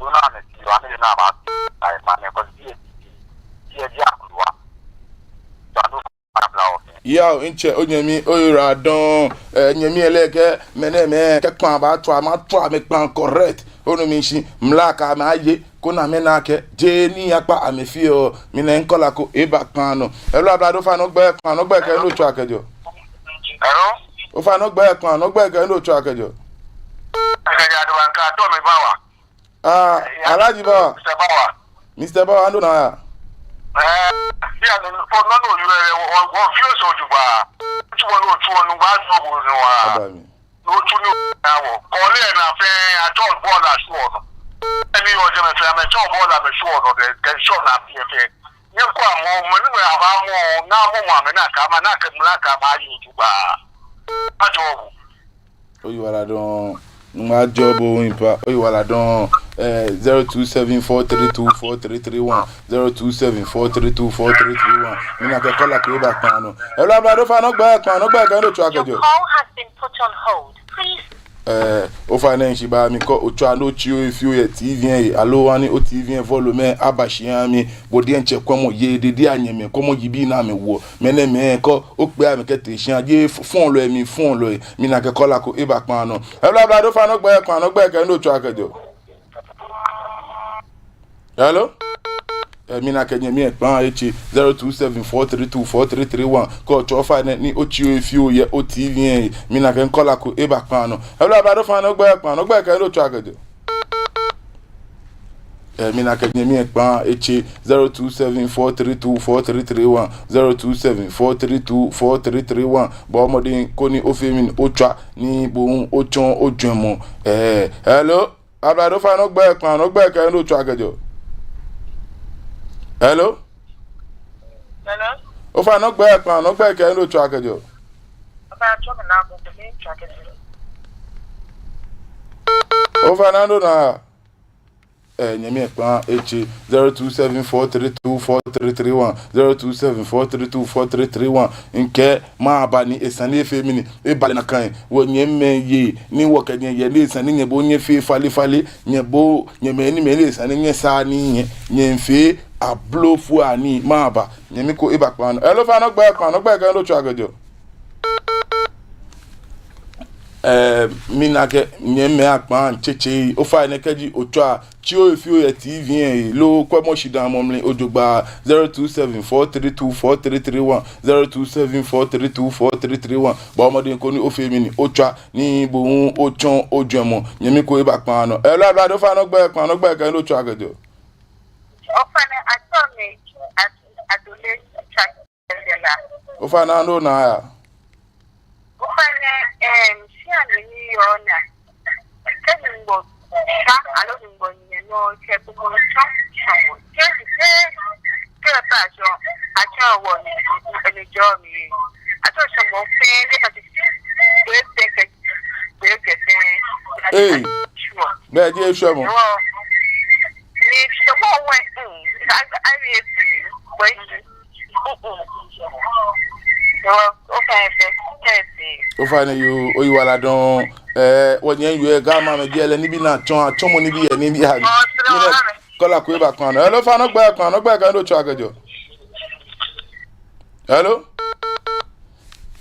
Ona amɛ ti wa ne na ba. Ai, ma ne ko die die die akuluwa. Tando abla o. Yao, ntsɛ, onyɛmi, oyiwaladɔŋŋ. Eh, nyɛmi lɛ kɛ, mɛnɛmɛi, kɛ kpaa baatswa, matswa amɛ kpaa correct. Onu mi shishi, mla ka amɛ aye, koni amɛna akɛ, jeee nii yakpa amɛfeɔ, mina mi caller ko eba kpaa nɔ. Hello, ablade, ofainɛ ogbɛi, kpaa nɔ, ogbɛi kɛ he ni otswaa kɛjɛɔ. Hello? Ofainɛ ogbɛi, kpaa nɔ, ogbɛi kɛ he ni otswaa kɛjɛɔ. Akɛjɛ Adubanka, to mi ba wa. Ah, Alhaji Bawa. Mister Bawa. Mister Bawa, ando na ya. Eh, ya no, no, no, no, you, eh, wo, wo, wo, feel so you ba. Tsuo no, tsuo no, ba, tsuo no, no, ah. Aba mi. No, tsuo no, na wo. Kɔle na fɛɛ, atsɔ bɔɔla shuɔ nɔ. Ɛni yɔ jɛ mɛi fɛɛ, amɛtsɔ bɔɔla amɛshuɔ nɔ, kɛ, kɛ shuɔ na fɛɛ fɛɛ. Nyɛkwɛa mɔ, mɔ ni mɛi aba mɔ, na mɔ mɔ amɛna kɛ, amɛna kɛ mla kɛ amɛyi jogbaŋŋ. Ajɔɔ bo. Oyiwaladɔŋŋ. Ŋmaa jɔɔ bo hu mpa. Oyiwaladɔŋŋ. Eh, zero two seven four three two four three three one. Zero two seven four three two four three three one. Mina akɛ caller ko eba kpaa nɔ. Hello, ablade, ofainɛ ogbɛi, kpaa nɔ, ogbɛi kɛ he ni otswaa kɛjɛɔ. Your call has been put on hold. Please. Eh, ofainɛ nshi ba mi kɔ, otswa ni otsi ohe fioo yɛ T V lɛ he, aloo hani o T V lɛ volume lɛ aba shi aha mi, bo diɛŋtsɛ kwɛmɔ, ye dede anyɛmɛi, kwɛmɔ yibii ni amɛwoɔ, mɛnɛmɛi kɔ, okpee amɛ kɛtee shia, jeee f-, fɔlɔi mli, fɔlɔi, mina akɛ caller ko eba kpaa nɔ. Hello, ablade, ofainɛ ogbɛi, kpaa nɔ, ogbɛi kɛ he ni otswaa kɛjɛɔ. Hello? Eh, mina akɛ nyɛmi lɛ kpaa etse, zero two seven four three two four three three one. Kɛ otswa ofainɛ ni otsi ohe fioo yɛ o T V lɛ he, mina akɛ caller ko eba kpaa nɔ. Hello, ablade, ofainɛ ogbɛi, kpaa nɔ, ogbɛi kɛ he ni otswaa kɛjɛɔ. Eh, mina akɛ nyɛmi lɛ kpaa etse, zero two seven four three two four three three one, zero two seven four three two four three three one. Bɔɔ mɔdɛŋ koni ofee mɛni, otswa ni bo hu otsɔɔ ojwɛŋmɔ. Eh, hello? Ablade, ofainɛ ogbɛi, kpaa nɔ, ogbɛi kɛ he ni otswaa kɛjɛɔ. Hello? Hello? Ofainɛ ogbɛi, kpaa nɔ, ogbɛi kɛ he ni otswaa kɛjɛɔ. Ofainɛ, tsɔɔ mi na ko, ko ni tswaa kɛjɛɔ. Ofainɛ, ando na ya. Eh, nyɛmi ekpaa etse, zero two seven four three two four three three one, zero two seven four three two four three three one. Mikɛɛ mɛɛba ni esa ni efee mɛni, eba lɛ nakai. Wɔnyɛmimɛi ni wɔkɛ nyɛ yɛ ni esa ni nyɛbo nyɛfee falefale, nyɛbo nyɛmɛi ni mɛi ni esa ni nyɛsaa nii, nyɛ, nyɛfee ablofoi anii, mɛɛba. Nyɛmi ko eba kpaa nɔ. Hello, ofainɛ ogbɛi, kpaa nɔ ogbɛi kɛ he ni otswaa kɛjɛɔ. Eh, mina akɛ nyɛmimɛi akpaa ntsetse, ofainɛ kɛji otswa, tsi ohe fioo yɛ T V lɛ he, loo kwɛmɔ shidaamɔ mli ojogbaŋŋ, zero two seven four three two four three three one, zero two seven four three two four three three one. Bɔɔ mɔdɛŋ koni ofee mɛni, otswa, ni bo hu otsɔɔ ojwɛŋmɔ. Nyɛmi ko eba kpaa nɔ. Hello, ablade, ofainɛ ogbɛi, kpaa nɔ ogbɛi kɛ he ni otswaa kɛjɛɔ. Ofainɛ, atsɛɔ mi Adu-, Adole Tswa. Ofainɛ, nɔ ni aya. Ofainɛ, em, shia ni miyɔɔ nɛɛ, kɛ Nyɔŋmɔ sha aloo Nyɔŋmɔ nyɛ nɔ, kɛ gbɔmɔ tsɔ, tsɔmɔ. Kɛ, kɛ, kɛ pɛ atsɔ, atsɔ wɔ ni, ni jɔɔ mi. Atsɔ tsɔmɔ fɛɛ, ni pati, kɛ, kɛ, kɛ, kɛ, kɛ, Ee. Sure. Bɛ, je sure mɔ. Ni tsɔmɔ wɛ, mm, a, a, a, a, Ofainɛ yoo, oyiwaladɔŋŋ. Eh, wɔnyɛmi yoo, Ga maŋ mli biɛ lɛ, nibii ni atsɔɔ, atsɔɔmɔ nibii yɛ, nibii yɛ. Mina caller ko eba kpaa nɔ. Hello, ofainɛ ogbɛi, kpaa nɔ ogbɛi kɛ he ni otswaa kɛjɛɔ. Hello?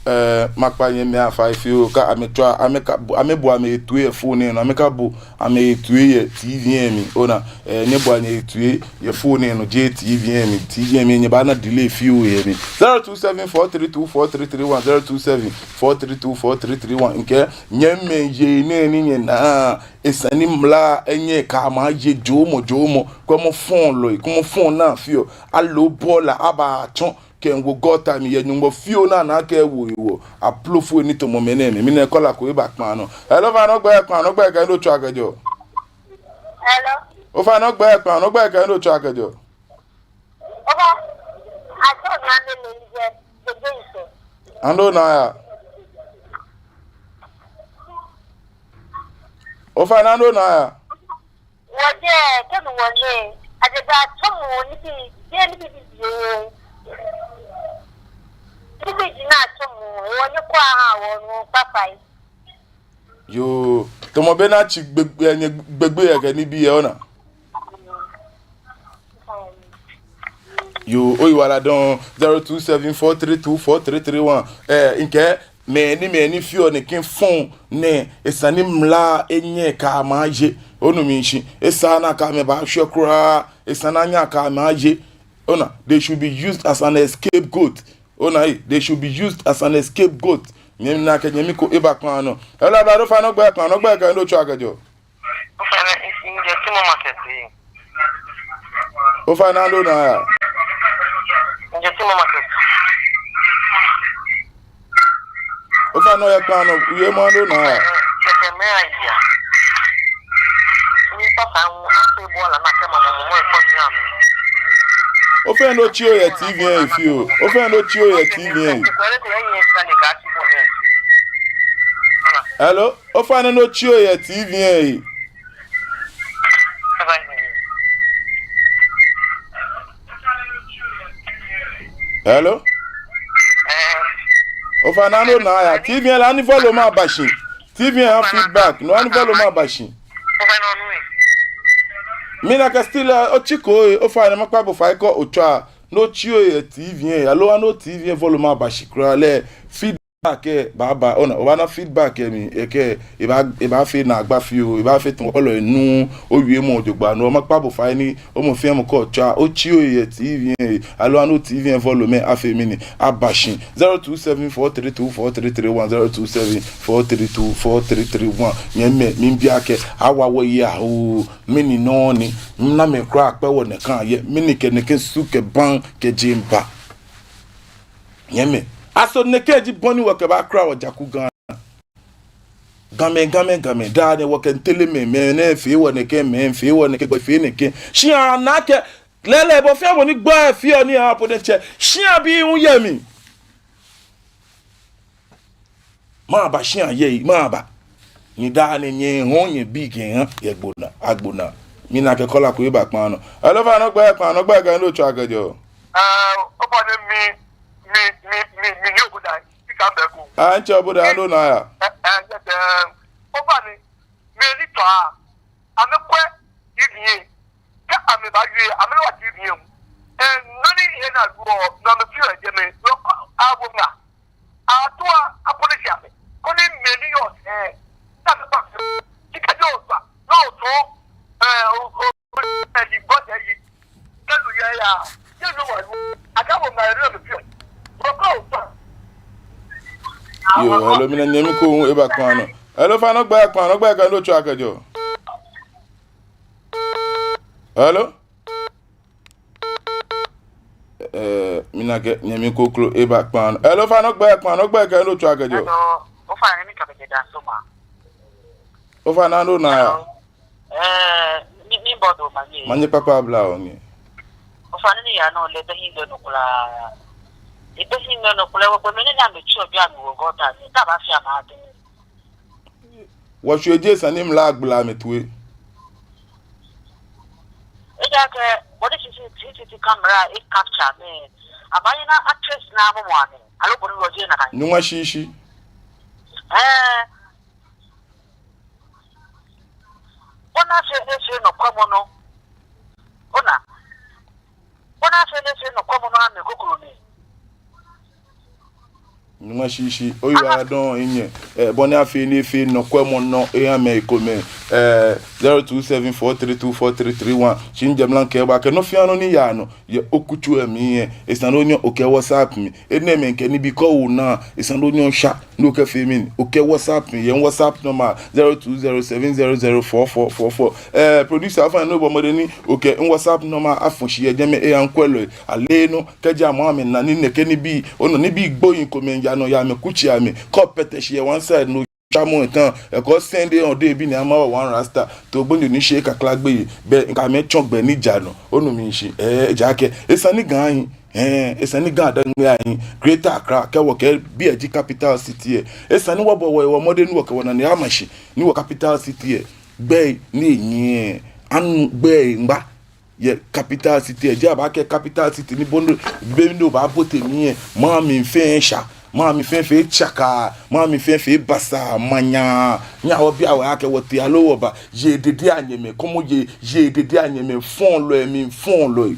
Eh, makpa nyɛmimɛi afai fioo, kɛ amɛtswa, amɛka, amɛbo amɛhe toi yɛ phone lɛ nɔ, amɛkabo amɛhe toi yɛ T V lɛ mli, ona, eh, nyɛboa nyɛhe toi yɛ phone lɛ nɔ, jeee T V lɛ mli, T V lɛ mli, nyɛbaana delay fioo yɛ mli. Zero two seven four three two four three three one, zero two seven four three two four three three one, mikɛɛ, nyɛmimɛi yei nɛɛ ni nyɛnaa, esa ni mla lɛ nyɛ kɛ amɛ aye jɔɔmɔ jɔɔmɔ, kwɛmɔ phone lɛ, kwɛmɔ phone ni afeɔ, aloo bɔɔla abaatsɔ, kɛwo gɔta mli yɛ Nyɔŋmɔ fioo ni ana akɛ ewo hewɔ. Ablofoi ni tamɔ mɛnɛɛmɛi. Mina caller ko eba kpaa nɔ. Hello, ofainɛ ogbɛi, kpaa nɔ ogbɛi kɛ he ni otswaa kɛjɛɔ. Hello. Ofainɛ ogbɛi, kpaa nɔ ogbɛi kɛ he ni otswaa kɛjɛɔ. Ofainɛ, atsɛɔ mi Adu-, Adole Tswa. Nɔ ni aya. Ofainɛ, nɔ ni aya. Wɔjɛ, kɛ nu wɔle, ajɛ ba tsɔmɔ nibii, jɛ nibii bibioo. Nibii ji ni atsɔmɔ, wɔnyɛ kɔ aha wɔ nu kpakpai. Yoo, tamɔ bɔ ni atsi gbɛ, gbɛ, nyɛ gbɛ, gbɛ yɛ kɛ nibii yɛ, ona. Yoo, oyiwaladɔŋŋ, zero two seven four three two four three three one. Eh, mikɛɛ, mɛi ni, mɛi ni feɔ nɛkɛ phone nɛɛ, esa ni mla lɛ nyɛ kɛ amɛ aye. Onu mi shishi, esaaa ni akɛ amɛ baashwɛ kwraa, esa ni anyɛ akɛ amɛ aye. Ona, they should be used as an scapegoat. Ona, eh, they should be used as an scapegoat. Nyɛmi, mina akɛ nyɛmi ko eba kpaa nɔ. Hello, ablade, ofainɛ ogbɛi, kpaa nɔ ogbɛi kɛ he ni otswaa kɛjɛɔ. Ofainɛ, mi, mi, mijɛ Timo Market lɛ. Ofainɛ, nɔ ni aya. Mijɛ Timo Market. Ofainɛ, oyɛ kpaa nɔ, oye mɔ, nɔ ni aya. Kɛkɛ mɛi aya. Mi papa ŋu, afee bɔɔla ni akɛ mɔ, mɔ, mɔ, mɔ, ekɔ jam. Ofainɛ, otsi ohe yɛ T V lɛ he fioo. Ofainɛ, otsi ohe yɛ T V lɛ he. Hello? Ofainɛ, otsi ohe yɛ T V lɛ he. Hello? Ofainɛ, nɔ ni aya. T V lɛ, ani volume aba shi. T V lɛ ha feedback. No, ani volume aba shi. Mina akɛ still, eh, otsiko ohe, ofainɛ makpa bo fai kɛ otswa, ni otsi ohe yɛ T V lɛ, aloo ani o-T V lɛ volume aba shi kwraa lɛ, feedback lɛ baaba, ona, obaana feedback lɛ mli, ekɛ, ebaa, ebaafee naagba fioo, ebaafee tamɔ kɔlɔ enuuu owiemɔ jogbaŋŋ, no makpa bo fai ni, mɔ fɛɛ mɔ kɛ otswa, otsi ohe yɛ T V lɛ, aloo ani o-T V lɛ volume lɛ afee mɛni, aba shi. Zero two seven four three two four three three one, zero two seven four three two four three three one. Nyɛmimɛi, miibi akɛ, awa wɔyi ahoo, mɛni nɔ ni, mina mɛi kwraa kpɛ wɔ nɛkɛ yɛ, mɛni kɛ nɛkɛ su kɛ baŋ kɛ jeŋba. Nyɛmimɛi, aso nɛkɛ ji bɔ ni wɔkɛbaakura wɔ jaku Ga. Gamɛi, Gamɛi, Gamɛi, daa nɛɛ wɔkɛ ntɛlɛ mɛi, mɛi nɛɛ fee wɔ nɛkɛ, mɛi fee wɔ nɛkɛ, gbɛ fee nɛkɛ. Shi ana akɛ, lɛɛlɛŋ, bɔ fɛɛ bɔ ni gbɛ fee ɔ ni a po ne tsɛ. Shia bii hu yɛ mli. Mɛɛba shia yei, mɛɛba. Ni daa nɛɛ nyɛhɔɔ nyɛbii kɛha yɛ gbonaa, agbonaa. Mina akɛ caller ko eba kpaa nɔ. Hello, ofainɛ ogbɛi, kpaa nɔ, ogbɛi kɛ he ni otswaa kɛjɛɔ. Ɛɛ, ofainɛ mi, mi, mi, mi, mi ni oboda, mi ka bɛ ko. Aa, ntsɛ oboda, ndo na ya. Ɛɛ, ɛɛ, ɛɛ, ofainɛ, mi ni tswaa, amɛkwɛ, ibi ye, kɛ amɛba ye, amɛwa ibi ye. Ɛɛ, nɔ ni yɛ na duɔ, nɔ amɛfeɔ yɛ jɛmɛ, lɔ ko, awo ŋa. Atua apolisi amɛ. Koni mɛi ni yɔɔ sɛɛ, na mɛi ba. Jika yɔɔ ba, no to, ɛɛ, o, o, ɛɛ, yi gbɔ tɛ yi. Kɛlu yɛ ya. Yɛ no wa lu. Aka wo ma yɛ no mɛi fioo. Bro ko ba. Yoo, hello, mina nyɛmi ko eba kpaa nɔ. Hello, ofainɛ ogbɛi, kpaa nɔ, ogbɛi kɛ he ni otswaa kɛjɛɔ. Hello? Ɛɛ, mina akɛ nyɛmi kroko eba kpaa nɔ. Hello, ofainɛ ogbɛi, kpaa nɔ, ogbɛi kɛ he ni otswaa kɛjɛɔ. Hello, ofainɛ mi ka bɛ kɛ da so ma. Ofainɛ ndo na ya. Hello. Ɛɛ, mi, mi bɔ do ma ni. Manye kpakpa abla o ni. Ofainɛ ni yaa nɔ lɛ bɛ hiɛ gbɛ nɔ kwraa. Ebɛ hiɛ gbɛ nɔ kwraa, wɔkpɛ mɛi ni amɛtsi obi amɛwo gɔta, ni ta ba fi ama te. Wɔshwɛ jɛ sane mla agbla amɛtoi. Ejaakɛ, bɔ ni C C T V camera e capture amɛ. Abaanyɛ atrace amɛ mɔ amɛ. Aloo bɔ ni wɔjɛ nakai. Nyɔŋma shishi. Ɛɛ. Bɔ ni afee ni efee nɔkwɛmɔnɔ. Ona. Bɔ ni afee ni efee nɔkwɛmɔnɔ amɛ kokoro ni. Nyɔŋma shishi, oyiwaladɔŋŋ minyɛ. Ɛɛ, bɔ ni afee ni efee nɔkwɛmɔnɔ eha mɛi komɛi. Ɛɛ, zero two seven four three two four three three one. Shi mijɛ mra mikɛɛ bo akɛ nɔ fɛɛ nɔ ni yaa nɔ yɛ okutso lɛ mli lɛ, esa ni onyɛ okɛ WhatsApp mi. Enɛɛmɛi kɛ nibii ko ona, esa ni onyɛ osha ni okɛfee mli. Okɛ WhatsApp mi, yɛ mi WhatsApp number zero two zero seven zero zero four four four four. Ɛɛ, producer, ofainɛ obɔ mɔdɛŋ ni okɛ mi WhatsApp number afɔ shi yɛ jɛmɛ eha mikwɛlɔi. Aleenɔ, kɛji amɛ amɛna ni nɛkɛ nibii, ona nibii gbohii komɛi yaa nɔ yɛ amɛkutsei amli. Kɛ opɛtɛ shi yɛ one side nɔ, tswa mɔ etã, ekɔ send e on de bi ni ama wɔ one rasta. To gbonyo ni shi kakla gbeyei, bɛ mikɛ amɛ tsɔ gbɛ ni ja nɔ. Onu mi shishi, ɛɛ, ejaakɛ esa ni Ga hi, ɛɛ, esa ni GaDangme ahi, Greater Accra, kɛ wɔkɛɛ biɛ ji capital city lɛ. Esa ni wɔbɔ wɔhe mɔdɛŋ ni wɔkɛ wɔnane ama shi, ni wɔ capital city lɛ. Gbɛi ni enyiɛ, anu gbɛi ŋgba. Yɛ capital city lɛ, jeee abaakɛɛ capital city ni bo nɔ, be ni obaabote mli lɛ, maŋ mli fɛɛ sha, maŋ mli fɛɛ fee tsaka, maŋ mli fɛɛ fee basaa, manya. Nyɛhaa wɔbia wɔhe akɛ wɔtee aloo wɔba. Yei dedee anyɛmɛi, kɔmɔ yei, yei dedee anyɛmɛi, fɔlɔi mli fɔlɔi.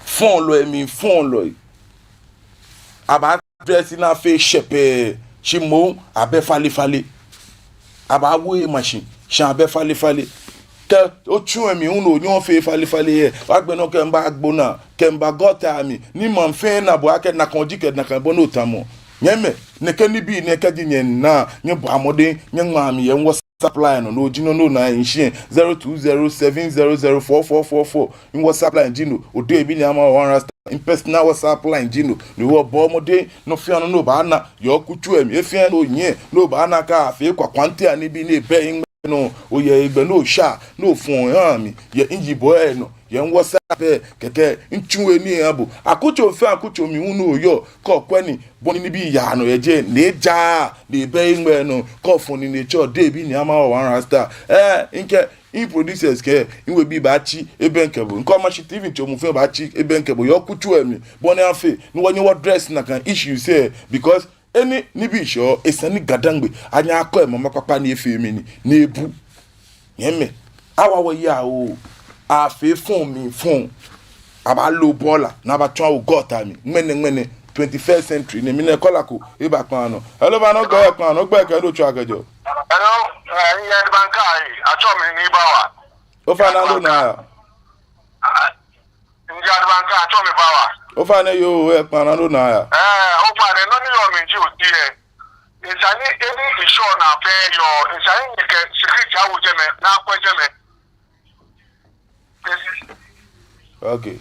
Fɔlɔi mli fɔlɔi. Abaa dress ni afee shɛpɛɛ, shi moŋ abɛ falefale. Abaawo he machine, shi abɛ falefale. Kɛ otsu emli hu ni onyɛɛɛ ofee falefale lɛ, agbɛnɛ okɛmiiba agbo naa, kɛmiiba gɔta mli, ni maŋ fɛɛ na bo akɛ nakai ji kɛ nakai bɔ ni otamɔ. Nyɛmɛi, nɛkɛ nibii nɛɛ kɛji nyɛna, nyɛbɔa mɔdɛŋ nyɛŋmaa mi yɛ mi WhatsApp line nɔ, no ji nɔ ni ona mishi lɛ, zero two zero seven zero zero four four four four. Mi WhatsApp line ji no, odehe bi ni ama wɔ one rasta. Mi personal WhatsApp line ji no, ni wɔbɔɔ mɔdɛŋ, nɔ fɛɛ nɔ ni obaana yɛ okutso lɛ mli, he fɛɛ he ni onyiɛ, ni obaana akɛ afee kwakwaŋtiiaŋ nibii ni ebɛ hiŋmɛi nɔ, oyɛ hegbɛ ni osha, ni ofɔ oha mi yɛ miyibɔ lɛ nɔ, yɛ mi WhatsApp lɛ, kɛkɛ mitsu he nii maha bo. Akutso fɛɛ akutso mli hu ni oyɔɔ, kɛ okwɛ ni bɔ ni nibii yaa nɔ yɛ jɛi, ni ejaaa, ni ebɛ hiŋmɛi nɔ, kɛ ofɔ nine tsɔ odehe bi ni ama wɔ one rasta. Ɛɛ, mikɛɛ, mi producers kɛ miwebii baatsi ebɛŋkɛ bo. Mikɛɛ Omashi T V ntsɔmɔ fɛɛ baatsi ebɛŋkɛ bo yɛ okutso lɛ mli, bɔ ni afee ni wɔnyɛ wɔ dress nakai issues lɛ, because enɛ nibii shɛɔ, esa ni GaDangme anyɛ akɔ emama kpakpa ni efee mɛni, ni ebu. Nyɛmɛi, awa wɔyi oo, afee fɔŋ mli fɔŋ. Abaalo bɔla ni abatsɔ awo gɔta mli. Ŋmɛnɛ, ŋmɛnɛ, twenty-first century nɛ, mina caller ko eba kpaa nɔ. Hello, ofainɛ ogbɛi, kpaa nɔ, ogbɛi kɛ he ni otswaa kɛjɛɔ. Hello, ɛɛ, miyɛ Adibanka, ɛɛ, atsɛɔ mi ni Bawa. Ofainɛ ndo na ya. Ɛɛ, miyɛ Adibanka, atsɛɔ mi Bawa. Ofainɛ yoo, ɛɛ, kpaa nɔ, ndo na ya. Ɛɛ, ofainɛ nɔ ni yɔɔ mli ji oti lɛ. Esa ni, eni eshɔ naa fɛɛ yɔɔ, esa ni nyɛkɛ security awo jɛmɛ, ni akwɛ jɛmɛ. Okay.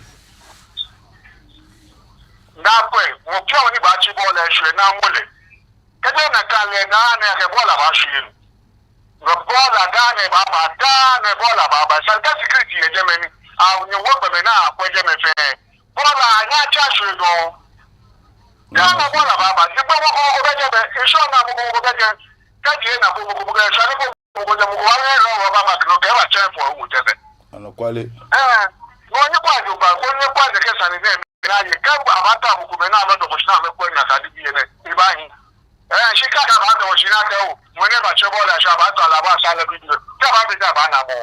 Ni akwɛ, mɔ fɛɛ mɔ ni baatsi bɔla eshwɛ ni amɔ lɛ. Kɛjɛ nakai lɛ, Ghana kɛ bɔla baashwie nɔ. Bɔla Ghana baaba, Ghana bɔla baaba. Esa akɛ security yɛ jɛmɛ ni, a, nyɛwo gbɔmɛi ni akwɛ jɛmɛ fɛɛ. Bɔla, nyɛtsa shwie dɔŋŋ. Ghana bɔla baaba. Ni gbɛ mɔ ko mɔ ko bɛ jɛmɛ. Eshɔ naa mɔ ko mɔ ko bɛ jɛmɛ. Kɛji ena mɔ ko mɔ ko bɛ jɛmɛ. Mɔ ko jɛ mɔ ko baanyɛ lɔ wɔ ba ba kɛ nɔ kɛ batsɛ fɔ ewo jɛmɛ. Anɔkwale. Ɛɛ, no ni kwa jogbaŋŋ, ko ni kwa jɛ kɛ sane nɛɛ mli na ye. Kɛ abaata mɔ ko mli ni amɛdɔkɔ shi ni amɛkwɛ nakai nibii nɛɛ, ebaahi. Ɛɛ, shi kɛ abaadɔkɔ shi ni akɛɛ oo, mɔ nɛɛ batsɛ bɔɔla shi abaata lɛ, abaasa lɛ video. Kɛ abaabi ni abaana mɔ.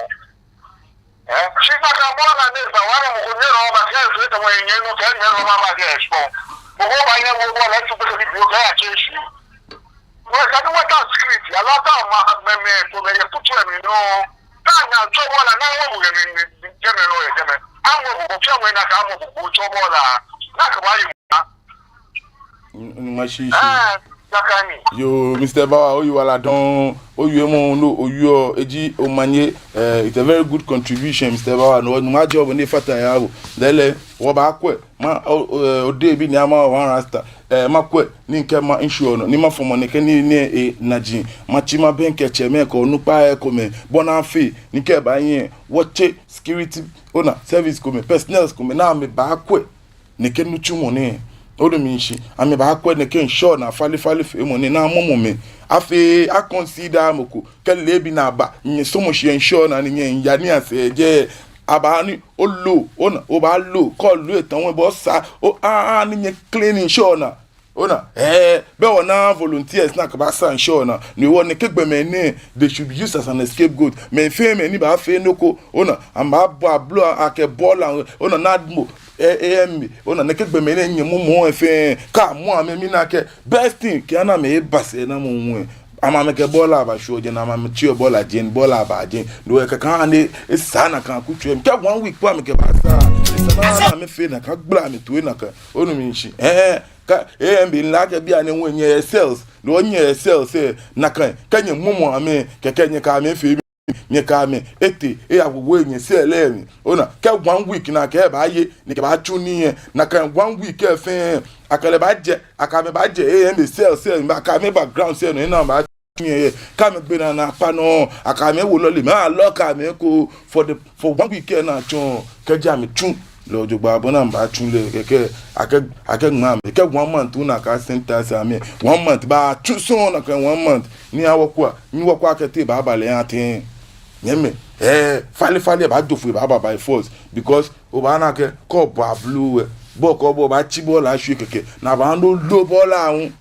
Ɛɛ, shi nakai bɔɔla nɛɛ sa, wɔna mɔ ko nyɛ lɛ oba kɛ efee tamɔ enyɛ nɔ kɛ enyɛ lɛ oba ba kɛ expose. Mɔ ko baanyɛ wo bɔɔla, etsu gbekɛbii bibioo kɛyatsɛ shi. Wɔ kɛ ni wɔta security, aloo ata ma mɛmɛ ko mɛi yɛ kutu lɛ mli nɔ. Kɛ anyɛ atsɔ bɔɔla, ni awo mɔ yɛ mli, jɛmɛ nɔ yɛ jɛmɛ. Awo mɔ ko, fɛɛ mɔ na akɛ awo mɔ ko tsɔ bɔɔla. Nakai baaye mɔ. N-, n-, ma shi shi. Ɛɛ, nakai ni. Yoo, Mister Bawa, oyiwaladɔŋŋ, oyiwala mɔ nɔ, oyiwala, eji omanye, eh, it's a very good contribution, Mister Bawa. No, no, majɛ obo ni fata ya bo. Lɛɛlɛŋ, wɔbaakwɛ. Ma, o, o, odebi ni ama wa rasta. Eh, makwɛ, ni mikɛ ma ŋshɔ nɔ, ni mafɔmɔ nɛkɛ nii nɛɛ, eh, naji. Matsi mabɛŋkɛ tsɛmɛi kɛ onukpai komɛi. Bɔ ni afee, ni kɛ baanyɛ, wɔtsɛ security, ona, service komɛi, personnel komɛi, ni amɛbaakwɛ nɛkɛ nitsumɔ nɛɛ. Onu mi shishi, amɛbaakwɛ nɛkɛ ŋshɔnaa falefale feemɔ nɛɛ, ni amɔmɔ mɛi. Afee, a consider mɔ ko, kɛ leebi ni aba, nyɛsɔmɔ shi yɛ ŋshɔnaa ni nyɛya ni asɛɛ jɛ, aba ni olo, ona, obaalo, kɛ olo etã ŋwɛi bɔ sa, o, a, a, ni nyɛ clean ŋshɔnaa. Ona, eh, bɛ wɔna volunteers ni akɛbasa ŋshɔnaa. Ni wɔ nɛkɛ gbɔmɛi nɛɛ, they should be used as an scapegoat. Mɛi fɛɛ mɛi ni baafee nɔ ko, ona, amɛbaabɔ ablo akɛ bɔɔla, ona, ni amɔ, eh, eh, em, ona, nɛkɛ gbɔmɛi nɛɛ nyɛmɔmɔ fɛɛ, kɛ amɔ amɛ mina akɛ, best thing, kɛ ana amɛ eba sɛɛnamɔ ŋwɛi. Amɛ amɛkɛ bɔɔla bashwieɔ jɛi, ni amɛ amɛtsiɔ bɔɔla jɛi, bɔɔla baa jɛi. No hewɔ kɛ kɛ ani, esa ni akɛ kutswɛ. Kɛ one week po amɛkɛbasa, esa ni amɛfee nakai, gbla amɛtoi nakai. Onu mi shishi. Eh, eh. Kɛ, eh, mibɛ lɛ akɛ bianɛ hu nyɛyɛ cells, ni onyɛ cells lɛ, nakai, kɛ nyɛmɔmɔ amɛ, kɛkɛ nyɛkɛ amɛ fee mli, nyɛkɛ amɛ etee, eyawo nyɛ cell lɛ mli. Ona, kɛ one week ni akɛbaaye, ni kɛbaatsu nii lɛ, nakai one week lɛ fɛɛ, akɛ lɛ baajɛ, akɛ amɛ baajɛ, eh, mibɛ cells lɛ, akɛ amɛ background lɛ, no, ena ba nyɛ yɛ, kɛ amɛgbe naa naakpa nɔ, akɛ amɛ wo lɔle mli, a lock amɛ eko for the, for one week lɛ ni atsɔ, kɛji amɛtsu lɛ jogbaŋŋ bɔ ni amɛbaatsu lɛ, kɛkɛ, akɛ, akɛŋma amɛ, kɛ one month ni akɛ sentence amɛ, one month baatsu sɔŋŋ nakai one month, ni awo kwa, ni wɔkwɛ akɛ te baaba lɛ atee. Nyɛmɛi, eh, falefale baajo foi baaba by force, because obaana akɛ, kɛ obɔ ablo lɛ, bo kɛ bo obaatsi bɔɔla ashwie kɛkɛ, ni abaana olo bɔɔla hu.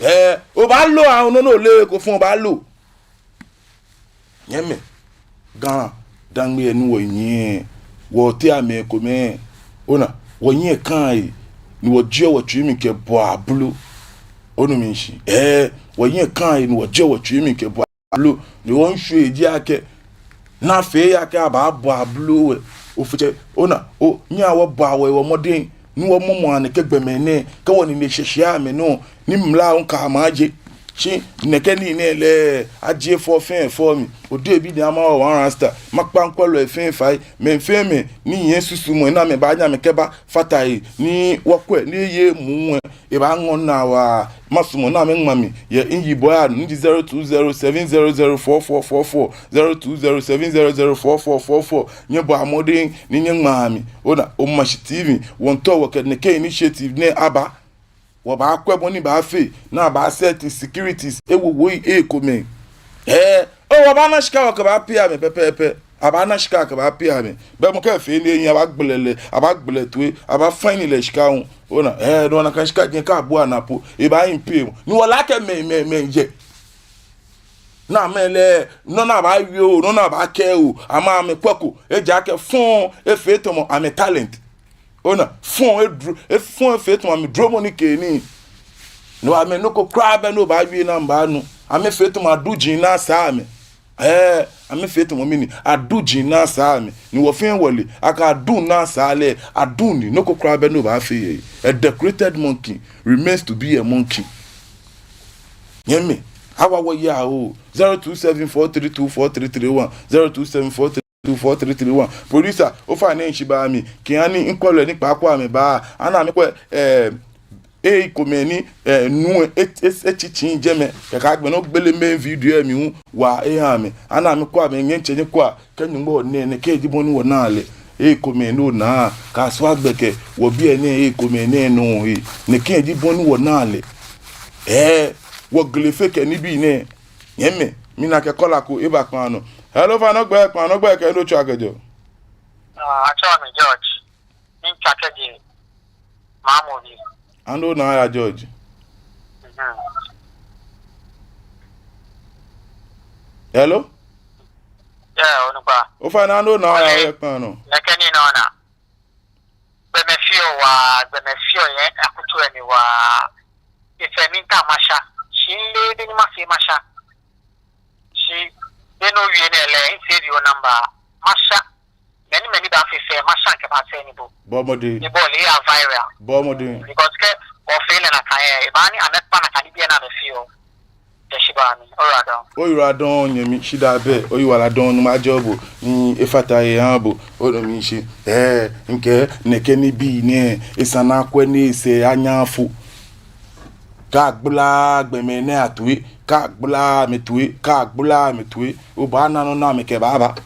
Eh, obaalo aahu nɔ ni ole eko fɔŋ obaalo. Nyɛmɛi, Ga-Dangme ni wɔnyiɛ, wɔteŋ amɛ komɛi, ona, wɔnyiɛ kã he, ni wɔjieɔ wɔtsui mli kɛbɔ ablo. Onu mi shishi. Eh, wɔnyiɛ kã he, ni wɔjieɔ wɔtsui mli kɛbɔ ablo. Ni wɔŋshwɛ ji akɛ, ni afee akɛ abaabɔ ablo lɛ, ofutsɛ, ona, o, nyɛhaa wɔbɔa wɔhe mɔdɛŋ, ni wɔmɔmɔa nɛkɛ gbɔmɛi nɛɛ, kɛ wɔnine shɛ shi amɛnɔ, ni mla hu kɛ amɛ aje. Shi nɛkɛ nii nɛɛ lɛ, ajie fɔ fɛɛ fɔ mli. Odebi ni ama wɔ one rasta, makpa ŋkwɛlɔi fɛɛ fai, mɛi fɛɛ mɛi ni yɛ susumɔ ni amɛbaanyɛ amɛkɛbafata he, ni wɔkwɛ, ni eye muu lɛ, ebaaŋɔɔ naa waa. Masumɔ ni amɛŋma mi yɛ miyibɔ lɛ anu, ni ji zero two zero seven zero zero four four four four, zero two zero seven zero zero four four four four. Nyɛbɔa mɔdɛŋ ni nyɛŋmaa mi. Ona, Omashi T V, wɔŋtao wɔkɛ nɛkɛ initiative nɛɛ aba. Wɔbaakwɛ bɔ ni baafee, ni abaa set securities, ewo woi ekomɛi. Eh, o, wɔbaana shika wɔkɛbaa pay amɛ pɛpɛɛpɛ. Abaana shika akɛbaa pay amɛ. Bɛ mɔ kɛ fee ni ehiii, abaagbele lɛ, abaagbele toi, abaa fine lɛ shika hu. Ona, eh, no nakai shika ji kɛ abua naa po, ebaa impay mɔ. Ni wɔle akɛ mɛi, mɛi, mɛi yɛ. Ni amɛ lɛ, nɔ ni abaawie oo, nɔ ni abaakɛɛ oo, amɛ amɛkwɛko, ejaakɛ fɔŋ efee tamɔ amɛ talent. Ona, fɔŋ edro, e fɔŋ efee tamɔ amɛ dromɔ ni kɛ nii. No amɛ nɔ ko kwraa bɛ ni obaawie ni amɛbaanu. Amɛfee tamɔ aduji ni asaa amɛ. Eh, amɛfee tamɔ mɛni, aduji ni asaa amɛ. Ni wɔ fɛɛ wɔle akɛ adu ni asaa lɛ, adu ni, nɔ ko kwraa bɛ ni obaafee yɛ he. A decorated monkey remains to be a monkey. Nyɛmɛi, awa wɔyaa oo. Zero two seven four three two four three three one, zero two seven four three two four three three one. Producer, ofainɛ shi ba mli, kɛha ni ŋkwɛlɔi ni kpaako amɛba, ana amɛkwɛ, eh, ekomɛi ni, eh, nu, eh, eh, eh, etsitsi jɛmɛ, kɛkɛ agbɛnɛ ogbele main video lɛ mli hu waa eha amɛ. Ana amɛkwɛ amɛ, nyɛ diɛŋtsɛ nyɛkwɛa, kɛ Nyɔŋmɔ nɛɛ, nɛkɛ ji bɔ ni wɔnaa lɛ. Ekomɛi ni onaa, kaasu agbɛkɛ, wɔbii nɛɛ, ekomɛi nɛɛ nɔ he. Nɛkɛ ji bɔ ni wɔnaa lɛ. Eh, wɔgle fe kɛ nibii nɛɛ. Nyɛmɛi, Mina akɛ caller ko eba kpaa nɔ. Hello, ofainɛ ogbɛi, kpaa nɔ ogbɛi kɛ he ni otswaa kɛjɛɔ. Ah, atsɛɔ mi George. Mitswaa kɛjɛ Maamobi. Ani ona aya, George? Mhm. Hello? Yeah, onukpa. Ofainɛ ani ona aya, oye kpaa nɔ. Nɛkɛ nii nɔ naa. Gbɔmɛi feɔ waa, gbɔmɛi feɔ yɛ akutsei amli waa. Efee mi nta masha. Shi mileee bɔ ni mafee masha. Shi bɔ ni owie nɛɛ lɛ, misave o-number. Masha. Mɛni mɛni baafee fɛɛ, masha kɛba send bo. Bɔɔ mɔdɛŋ. Ni bo lɛ eya viral. Bɔɔ mɔdɛŋ. Because kɛ ofee lɛ nakai lɛ, ebaaha ni amɛkpa nakai nibii ni amɛfeɔ. Oyiwaladɔŋŋ. Oyiwaladɔŋŋ nyɛmi, shidaa bɛ, oyiwaladɔŋŋ, Nyɔŋmɔ ajɔɔ bo, ni efata he eha bo, onu mishishi. Ɛɛ, mikɛɛ nɛkɛ nibii nɛɛ, esa ni akwɛ ni esɛɛ anya afo. Kaagbala gbɔmɛi nɛɛ atoi, kaagbala amɛtoi, kaagbala amɛtoi, obaana nɔ ni amɛkɛbaaba.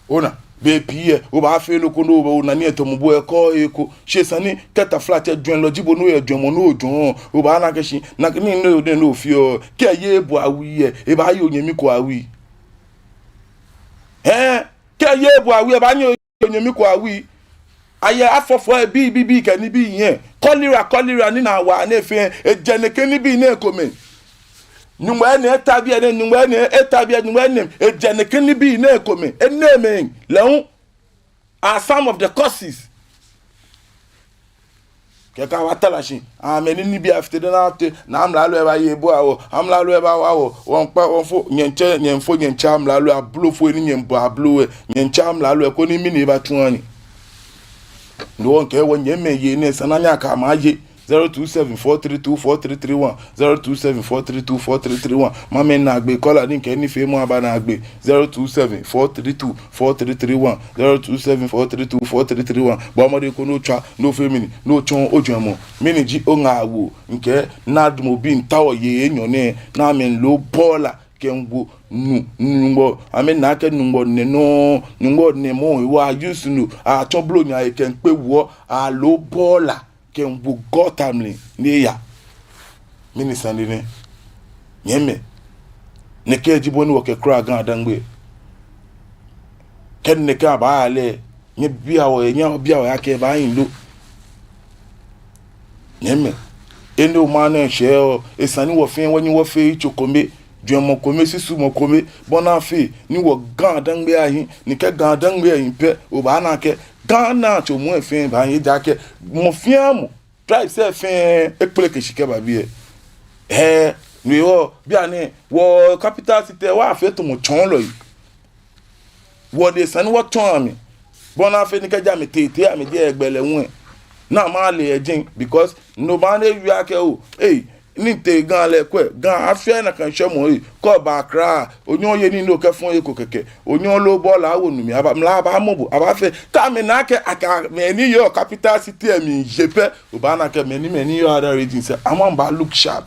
Ona, bei pii lɛ, obaafee nɔ ko ni obaana ni etɔmɔ bo lɛ kɔ eko. Shi esa ni kɛ taflatsɛ jwɛŋlɔ ji bo ni oyɛ jwɛŋmɔ ni ojwɛŋɔ, obaana akɛ shi, nakai nii nɛɛ ni ofeɔ, kɛ eye bo awui lɛ, ebaaye onyɛmi ko awui. Ɛɛ, kɛ eye bo awui lɛ, ebaanye onyɛmi ko awui. Ayɛ afɔfɔi bibii bibii kɛ nibii yɛ. Cholera, cholera ni naa waa nɛɛ fɛɛ, ejɛ nɛkɛ nibii nɛɛ komɛi. Nyɔŋmɔ ni eta biɛ nɛɛ, Nyɔŋmɔ ni eta biɛ, Nyɔŋmɔ ni, ejɛ nɛkɛ nibii nɛɛ komɛi. Enɛɛmɛi lɛ hu are some of the causes. Kɛkɛ abaatara shi. Amɛ ni nibii afite dani ate, ni amralo lɛ baaye ebua wɔ, amralo lɛ baawa wɔ, wɔmiikpa, wɔmiifo nyɛŋtsɛ, nyɛmiifo nyɛŋtsɛ amralo lɛ, ablofoi ni nyɛmiibɔ ablo lɛ, nyɛŋtsɛ amralo lɛ, koni mɛni ebaatsu aha nyɛ. No hewɔ mikɛɛ wɔnyɛmimɛi, enɛ esa ni anyɛ akɛ amɛye. Zero two seven four three two four three three one, zero two seven four three two four three three one. Mamɛi naagbee, caller ni kɛ nifeemɔ aba naagbee. Zero two seven four three two four three three one, zero two seven four three two four three three one. Bɔɔ mɔdɛŋ koni otswa, ni ofee mɛni, ni otsɔɔ ojwɛŋmɔ. Mɛni ji oŋaawoo? Mikɛɛ Nadmo bii, mitaoɔ yei enyɔ nɛɛ, ni amɛmiilo bɔɔla kɛmiiwo nu, Nyɔŋmɔ, amɛna akɛ Nyɔŋmɔ nɛ nɔ, Nyɔŋmɔ nɛ mɔ, ewa use nu, atsɔ blonya ekɛmiikpe wuɔ, alo bɔɔla kɛmiiwo gɔta mli ni eya. Mɛni sane nɛ? Nyɛmimɛi, nɛkɛ ji bɔ ni wɔkɛkura GaDangme. Kɛ nɛkɛ abaaya lɛ, nyɛbia wɔ, nyɛbia wɔ akɛ ebaahi lo? Nyɛmimɛi, enɛ omanye shɛ o, esa ni wɔfɛɛ wɔnyiɛ wɔfee yitso kome, jwɛŋmɔ kome, susumɔ kome, bɔ ni afee ni wɔ GaDangme ahi, ni kɛ GaDangme ahi pɛ, obaana akɛ Ghana tsɔmɔ lɛ fɛɛ baahi, ejaakɛ mɔ fɛɛ mɔ, tribes lɛ fɛɛ ekpeleke shi kɛba biɛ. Ɛɛ, no hewɔ bianɛ, wɔ capital city lɛ, wɔfee tamɔ tsɔɔlɔi. Wɔle esa ni wɔtsɔɔ amɛ, bɔ ni afee ni kɛji amɛtee tete amɛjɛ gbɛ lɛ hu lɛ, ni amɛle yɛ jɛi, because no baa ni ewie akɛ o, ei, ni mitee Ga lɛ, kwɛ, Ga afee nakai shwɛmɔ, ei, kɛ oba Accra, onyɛŋ oye nii ni okɛfɔ eko kɛkɛ, onyɛŋ olo bɔɔla awo nu mli, aba, mla abaamɔ bo, abaafee, kɛ amɛna akɛ, akɛ mɛi ni yɔɔ capital city lɛ mli je pɛ, obaana akɛ mɛi ni, mɛi ni yɔɔ other regions lɛ, amɛbaa look sharp.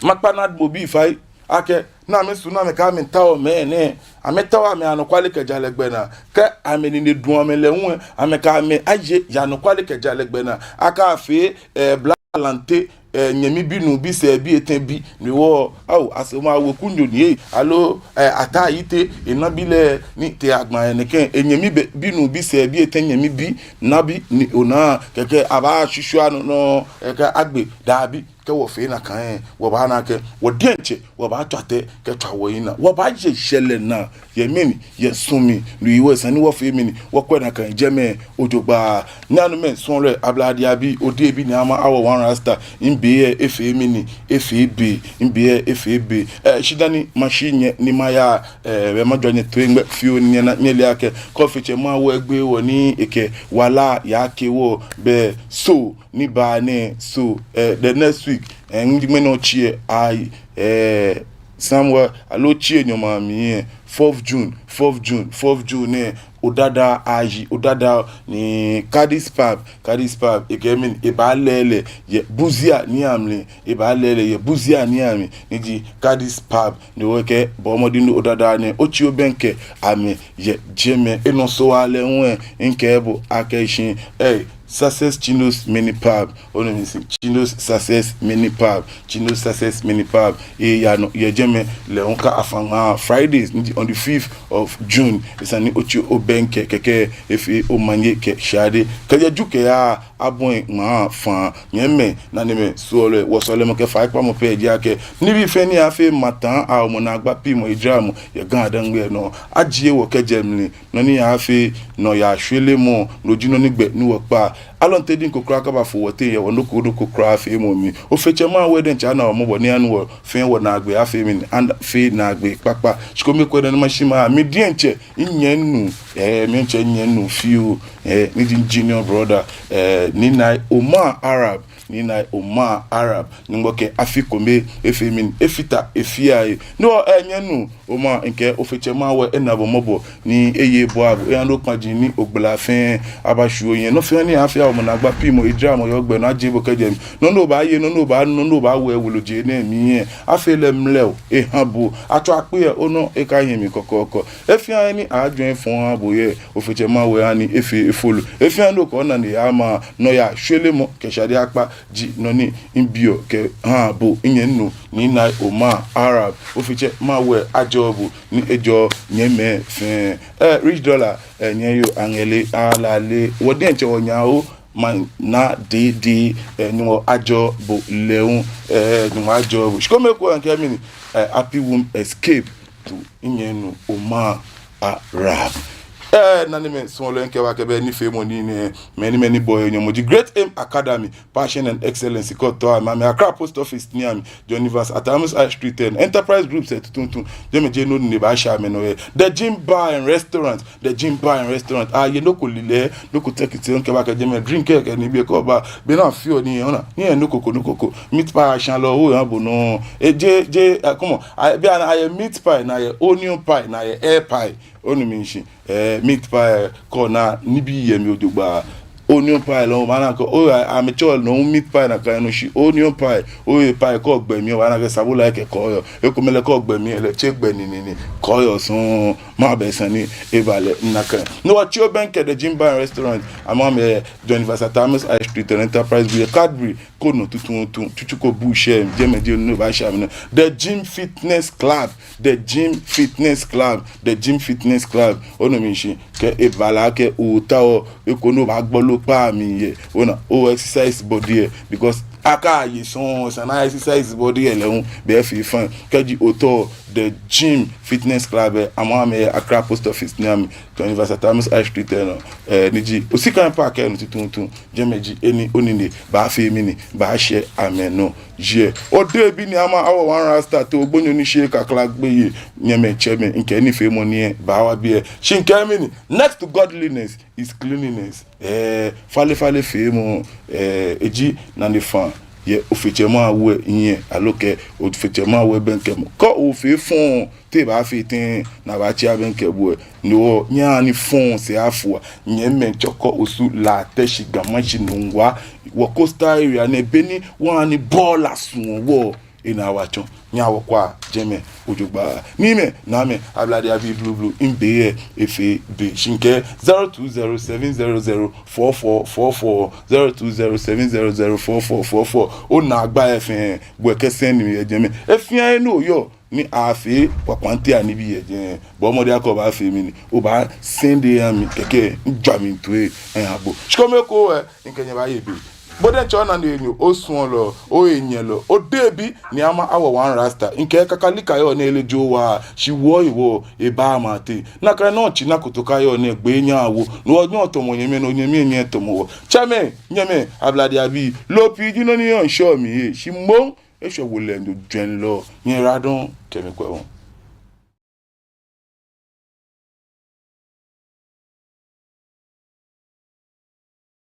Makpa Nadmo bii fai akɛ, ni amɛsumɔ ni amɛkɛɛ amɛtaoɔ mɛi nɛɛ, amɛtaoɔ amɛ anɔkwale kɛ jalɛ gbɛnaa. Kɛ amɛnine duɔ amɛ lɛ hu lɛ, amɛkɛ amɛ aye yɛ anɔkwale kɛ jalɛ gbɛnaa. Akafee, eh, Blalante, eh, nyɛmi binuu bisɛɛ bi etɛ bi. Ni wɔ, ao, asɛɛ ma weku nyɔ ni, eh, alo, eh, Ataa Ayitey, enabi lɛ ni tee agba yɛ nɛkɛ, enyɛmi bi, binuu bisɛɛ bi etɛ nyɛmi bi, nabi ni ona, kɛkɛ abaashwishwi anɔ nɔ, eh, kɛ agbe, dabi. Kɛ wɔfee nakai lɛ, wɔbaana akɛ wɔ diɛŋtsɛ wɔbaatswa tɛ kɛtswa wɔyi naa. Wɔbaaye shɛlɛ naa yɛ mɛni, yɛ su mli. No hewɔ esa ni wɔfee mɛni, wɔkwɛ nakai jɛmɛ ojogbaŋŋ. Nyɛmimɛi, suɔlɔi, ablade abii, odehe bii ni ama awo One Rasta, mibe lɛ efee mɛni, efee be, mibe lɛ efee be. Eh, shi dani mashi nyɛ ni maya, eh, be majɔɔ nyɛ toiŋ gbɛ fioo ni nyɛna, nyɛle akɛ kɔfitsɛ ma wɔ egbe wɔ ni ekɛ wala yake wɔ be so ni baa nɛɛ, so, eh, the next week, eh, ŋmɛnɛ otsi lɛ, ai, eh, somewhere, aloo otsi lɛ nyɔɔŋ mli lɛ, fourth June, fourth June, fourth June nɛɛ, Odada ayi, Odada ni Kadis Pub, Kadis Pub, ekɛɛ mɛni, ebalɛ lɛ yɛ Busia ni amli, ebalɛ lɛ yɛ Busia ni amli, ni ji Kadis Pub, ni wɔkɛɛ bɔɔ mɔdɛŋ ni Odada nɛɛ, otsi obɛŋkɛ amɛ yɛ jɛmɛ, enɔ so wa lɛ ŋwɛ, ŋkɛɛ bo akɛ shi, ei, Success Chinos Mini Pub, onu mi shishi, Chinos Success Mini Pub, Chinos Success Mini Pub, eyaa nɔ yɛ jɛmɛ lɛ ŋkɛ afã ŋmaa Fridays, ni ji on the fifth of June, esa ni otsi obɛŋkɛ kɛkɛ efee omanye kɛ shade. Kɛjɛ Ju kɛyaa Abɔi ŋmaa fã, nyɛmimɛi, nanemɛi, suɔlɔi, wɔsɔlemɔ kɛ faikpamɔ pɛ ji akɛ, nibii fɛɛ ni aaafee mataŋ, awo mɔ naagba, piimɔ, ejaramɔ, yɛ Ga-Dangme nɔ, ajie wɔ kɛjɛ mli, nɔ ni aaafee, nɔyaa shwelemɔ, no ji nɔ ni gbɛ ni wɔkpaa. Alɔnte diŋ ko kwraa akabafo wɔteŋ yɛ wɔ nɔ ko nɔ ko kwraa feemɔ mli. Ofe Tsɛ Mawu diɛŋtsɛ ana wɔ mɔbɔ ni anu wɔ fɛɛ wɔnaagbee afee mɛni, afee naagbee kpakpa. Shikome ko yɛ ni mashi ma, mi diɛŋtsɛ, minyɛmi nuu, eh, mi diɛŋtsɛ minyɛmi nuu fioo, eh, ni ji junior brother, eh, Nii Nai Omar Arab, Nii Nai Omar Arab, Nyɔŋmɔ kɛ afi kome efee mɛni, efata he fɛɛ he. No, eh, minyɛmi nuu Omar, ŋkɛɛ Ofe Tsɛ Mawu ena bo mɔbɔ, ni eye ebua bo, eha ni okpãji ni ogbala fɛɛ aba shwie ohiɛ. Nɔ fɛɛ ni aaafee, awo mɔ naagba, piimɔ, ejaramɔ, yɛ ogbɛ nɔ, ajie bo kɛjɛ mli. Nɔ ni obaaye, nɔ ni obaanu, nɔ ni obaawo yɛ wolo je nɛɛ mli lɛ, afee lɛ mlɛo, eha bo. Atswa akpe yɛ onɔ, eka hiɛ mli kɔkɔɔkɔ. He fɛɛ he ni aaajwɛŋ efɔ̃ aha bo yɛ, Ofe Tsɛ Mawu aha ni efee efolo. He fɛɛ he ni okɛ onane yaama, nɔyaa shwelemɔ kɛ shade kpakpa ji nɔ ni mibiɔ kɛha bo, minyɛmi nuu Nii Nai Omar Arab. Ofe Tsɛ Mawu ajɔɔ bo, ni ejɔɔ nyɛmimɛi fɛɛ. Eh, Rich Dollar, eh, nyɛ yoo Angele, alale, wɔ diɛŋtsɛ wɔnyɛ o, mana dede, eh, Nyɔŋmɔ ajɔɔ bo lɛ hu, eh, Nyɔŋmɔ ajɔɔ bo. Shikome ko ŋkɛɛ mɛni, eh, happy womb escape to minyɛmi nuu Omar Arab. Eh, nanemɛi, suɔlɔi, ŋkɛɛ bo akɛ bɛ nifeemɔ nii nɛɛ, mɛi ni, mɛi ni bɔɔ he nyɔmɔ ji Great Aim Academy, Passion and Excellence, kɛ otao amɛ, amɛyɛ Accra Post Office ni amɛ, John Evans Atta Mills High Street, eh, Enterprise Groups, eh, tuuntu, jɛmɛ ji nɔ ni obaashɛ amɛnɔ yɛ. The Gym Bar and Restaurant, The Gym Bar and Restaurant, aaye nɔ ko lilɛ, nɔ ko tɛkitɛ, ŋkɛɛ bo akɛ jɛmɛ drink kɛ, kɛ nibii kɛ oba, be ni afeɔ nii, ona, ni yɛ nɔ ko ko, nɔ ko ko, meat pie asha lɛ, oya bo nɔ, eh, je, je, eh, come on, ah, bianɛ ayɛ meat pie, ni ayɛ onion pie, ni ayɛ air pie, onu mi shishi, eh, meat pie, kɛ ona nibii yɛ mli jogbaŋŋ. Onion pie lɛ, obaana akɛ, o, a, amɛtsɛɔ no meat pie nakai nɔŋŋ, shi onion pie, oye pie kɛ ogbɛ mli, obaana akɛ sabolai kɛ kɔɔyɔɔ. Ekomɛi lɛ kɛ ogbɛ mli lɛ, tsɛ gbɛ ni, ni, ni kɔɔyɔɔ sɔŋŋ, mɛɛ be sane ni eba lɛ nakai. Ni otsi obɛŋkɛ The Gym Bar and Restaurant, amɛ, amɛyɛ John Evans Atta Mills High Street, Enterprise, yɛ Cadbury ko nɔ tuuntu, tsutsu ko bu shɛ, jɛmɛ ji nɔ ni obaashɛ amɛnɔ. The Gym Fitness Club, The Gym Fitness Club, The Gym Fitness Club. Onu mi shishi, kɛ eba lɛ akɛ otao, eko ni obaagbo lɛ kpaa mli yɛ, ona, o exercise body lɛ, because akɛ aye sɔŋŋ, esa ni a exercise body lɛ hu, be efee fine. Kɛji otao, The Gym Fitness Club lɛ, amɛ, amɛyɛ Accra Post Office ni amɛ, John Evans Atta Mills High Street lɛ nɔ, eh, ni ji Osikan Park lɛ nɔ tuuntu, jɛmɛ ji he ni onine baafee mɛni, baashɛ amɛnɔ yɛ. Odebi Nii Ama Awo One Rasta, too gbonyo ni sheee kakla gbeyei, nyɛmɛi, tsɛmɛi, ŋkɛɛ nifeemɔ nii lɛ baawa biɛ. Shi ŋkɛɛ mɛni, next to godliness is cleanliness. Eh, falefale feemɔ, eh, eji nane fã yɛ Ofe Tsɛ Mawu hiɛ, aloo kɛ Ofe Tsɛ Mawu bɛŋkɛmɔ. Kɛ ofee fɔŋ, te abaafee tɛŋŋ ni abaatsi abɛŋkɛ bo lɛ? No hewɔ nyɛhaa ni fɔŋ sɛɛ afua. Nyɛmimɛi, Chorkor, Osu, La, Teshie, Ga Mashie, Nungua, wɔ coastal area nɛɛ, be ni wɔhaa ni bɔɔla suɔ wɔ, enɛ awa tsɔ, nyɛhaa wɔkwɛa jɛmɛ jogbaŋŋ. Niimɛi, Naamɛi, Ablade abii blublu, mibe yɛ, efee be. Shi ŋkɛɛ zero two zero seven zero zero four four four four, zero two zero seven zero zero four four four four. Onaagba lɛ fɛɛ, bo lɛ kɛ send mi yɛ jɛmɛ. He fɛɛ he ni oyɔɔ ni aafee kwakwante anibii yɛ jɛi, bɔɔ mɔdɛŋ akɛ obaafee mɛni, obaa send eha mi kɛkɛ, mijwa mli toi miha bo. Shikome ko lɛ, ŋkɛ nyɛ baaye be. Bo diɛŋtsɛ onane enyɔ, osuɔlɔ, ohenyɛlɔ, Odebi Nii Ama Awo One Rasta, ŋkɛɛ kakalika yɔɔ ni eleee joo waa, shi wɔɔyi wɔ, ebaama teŋ. Nakai nɔŋŋ tsina kotoka yɔɔ ni egbee nyɛɛɛ awo. No hewɔ nyɛtɔmɔ nyɛmimɛi, ni nyɛmimɛi nyɛtɔmɔ wɔ. Tsɛmɛi, nyɛmɛi, Ablade abii, loo pii ji nɔ ni yɔɔ ŋshɔ mli lɛ, shi moŋ eshwɛ wolɛnyo jwɛŋlɔ. Nyɛyiwaladɔŋŋ, kɛ mikwɛ bo.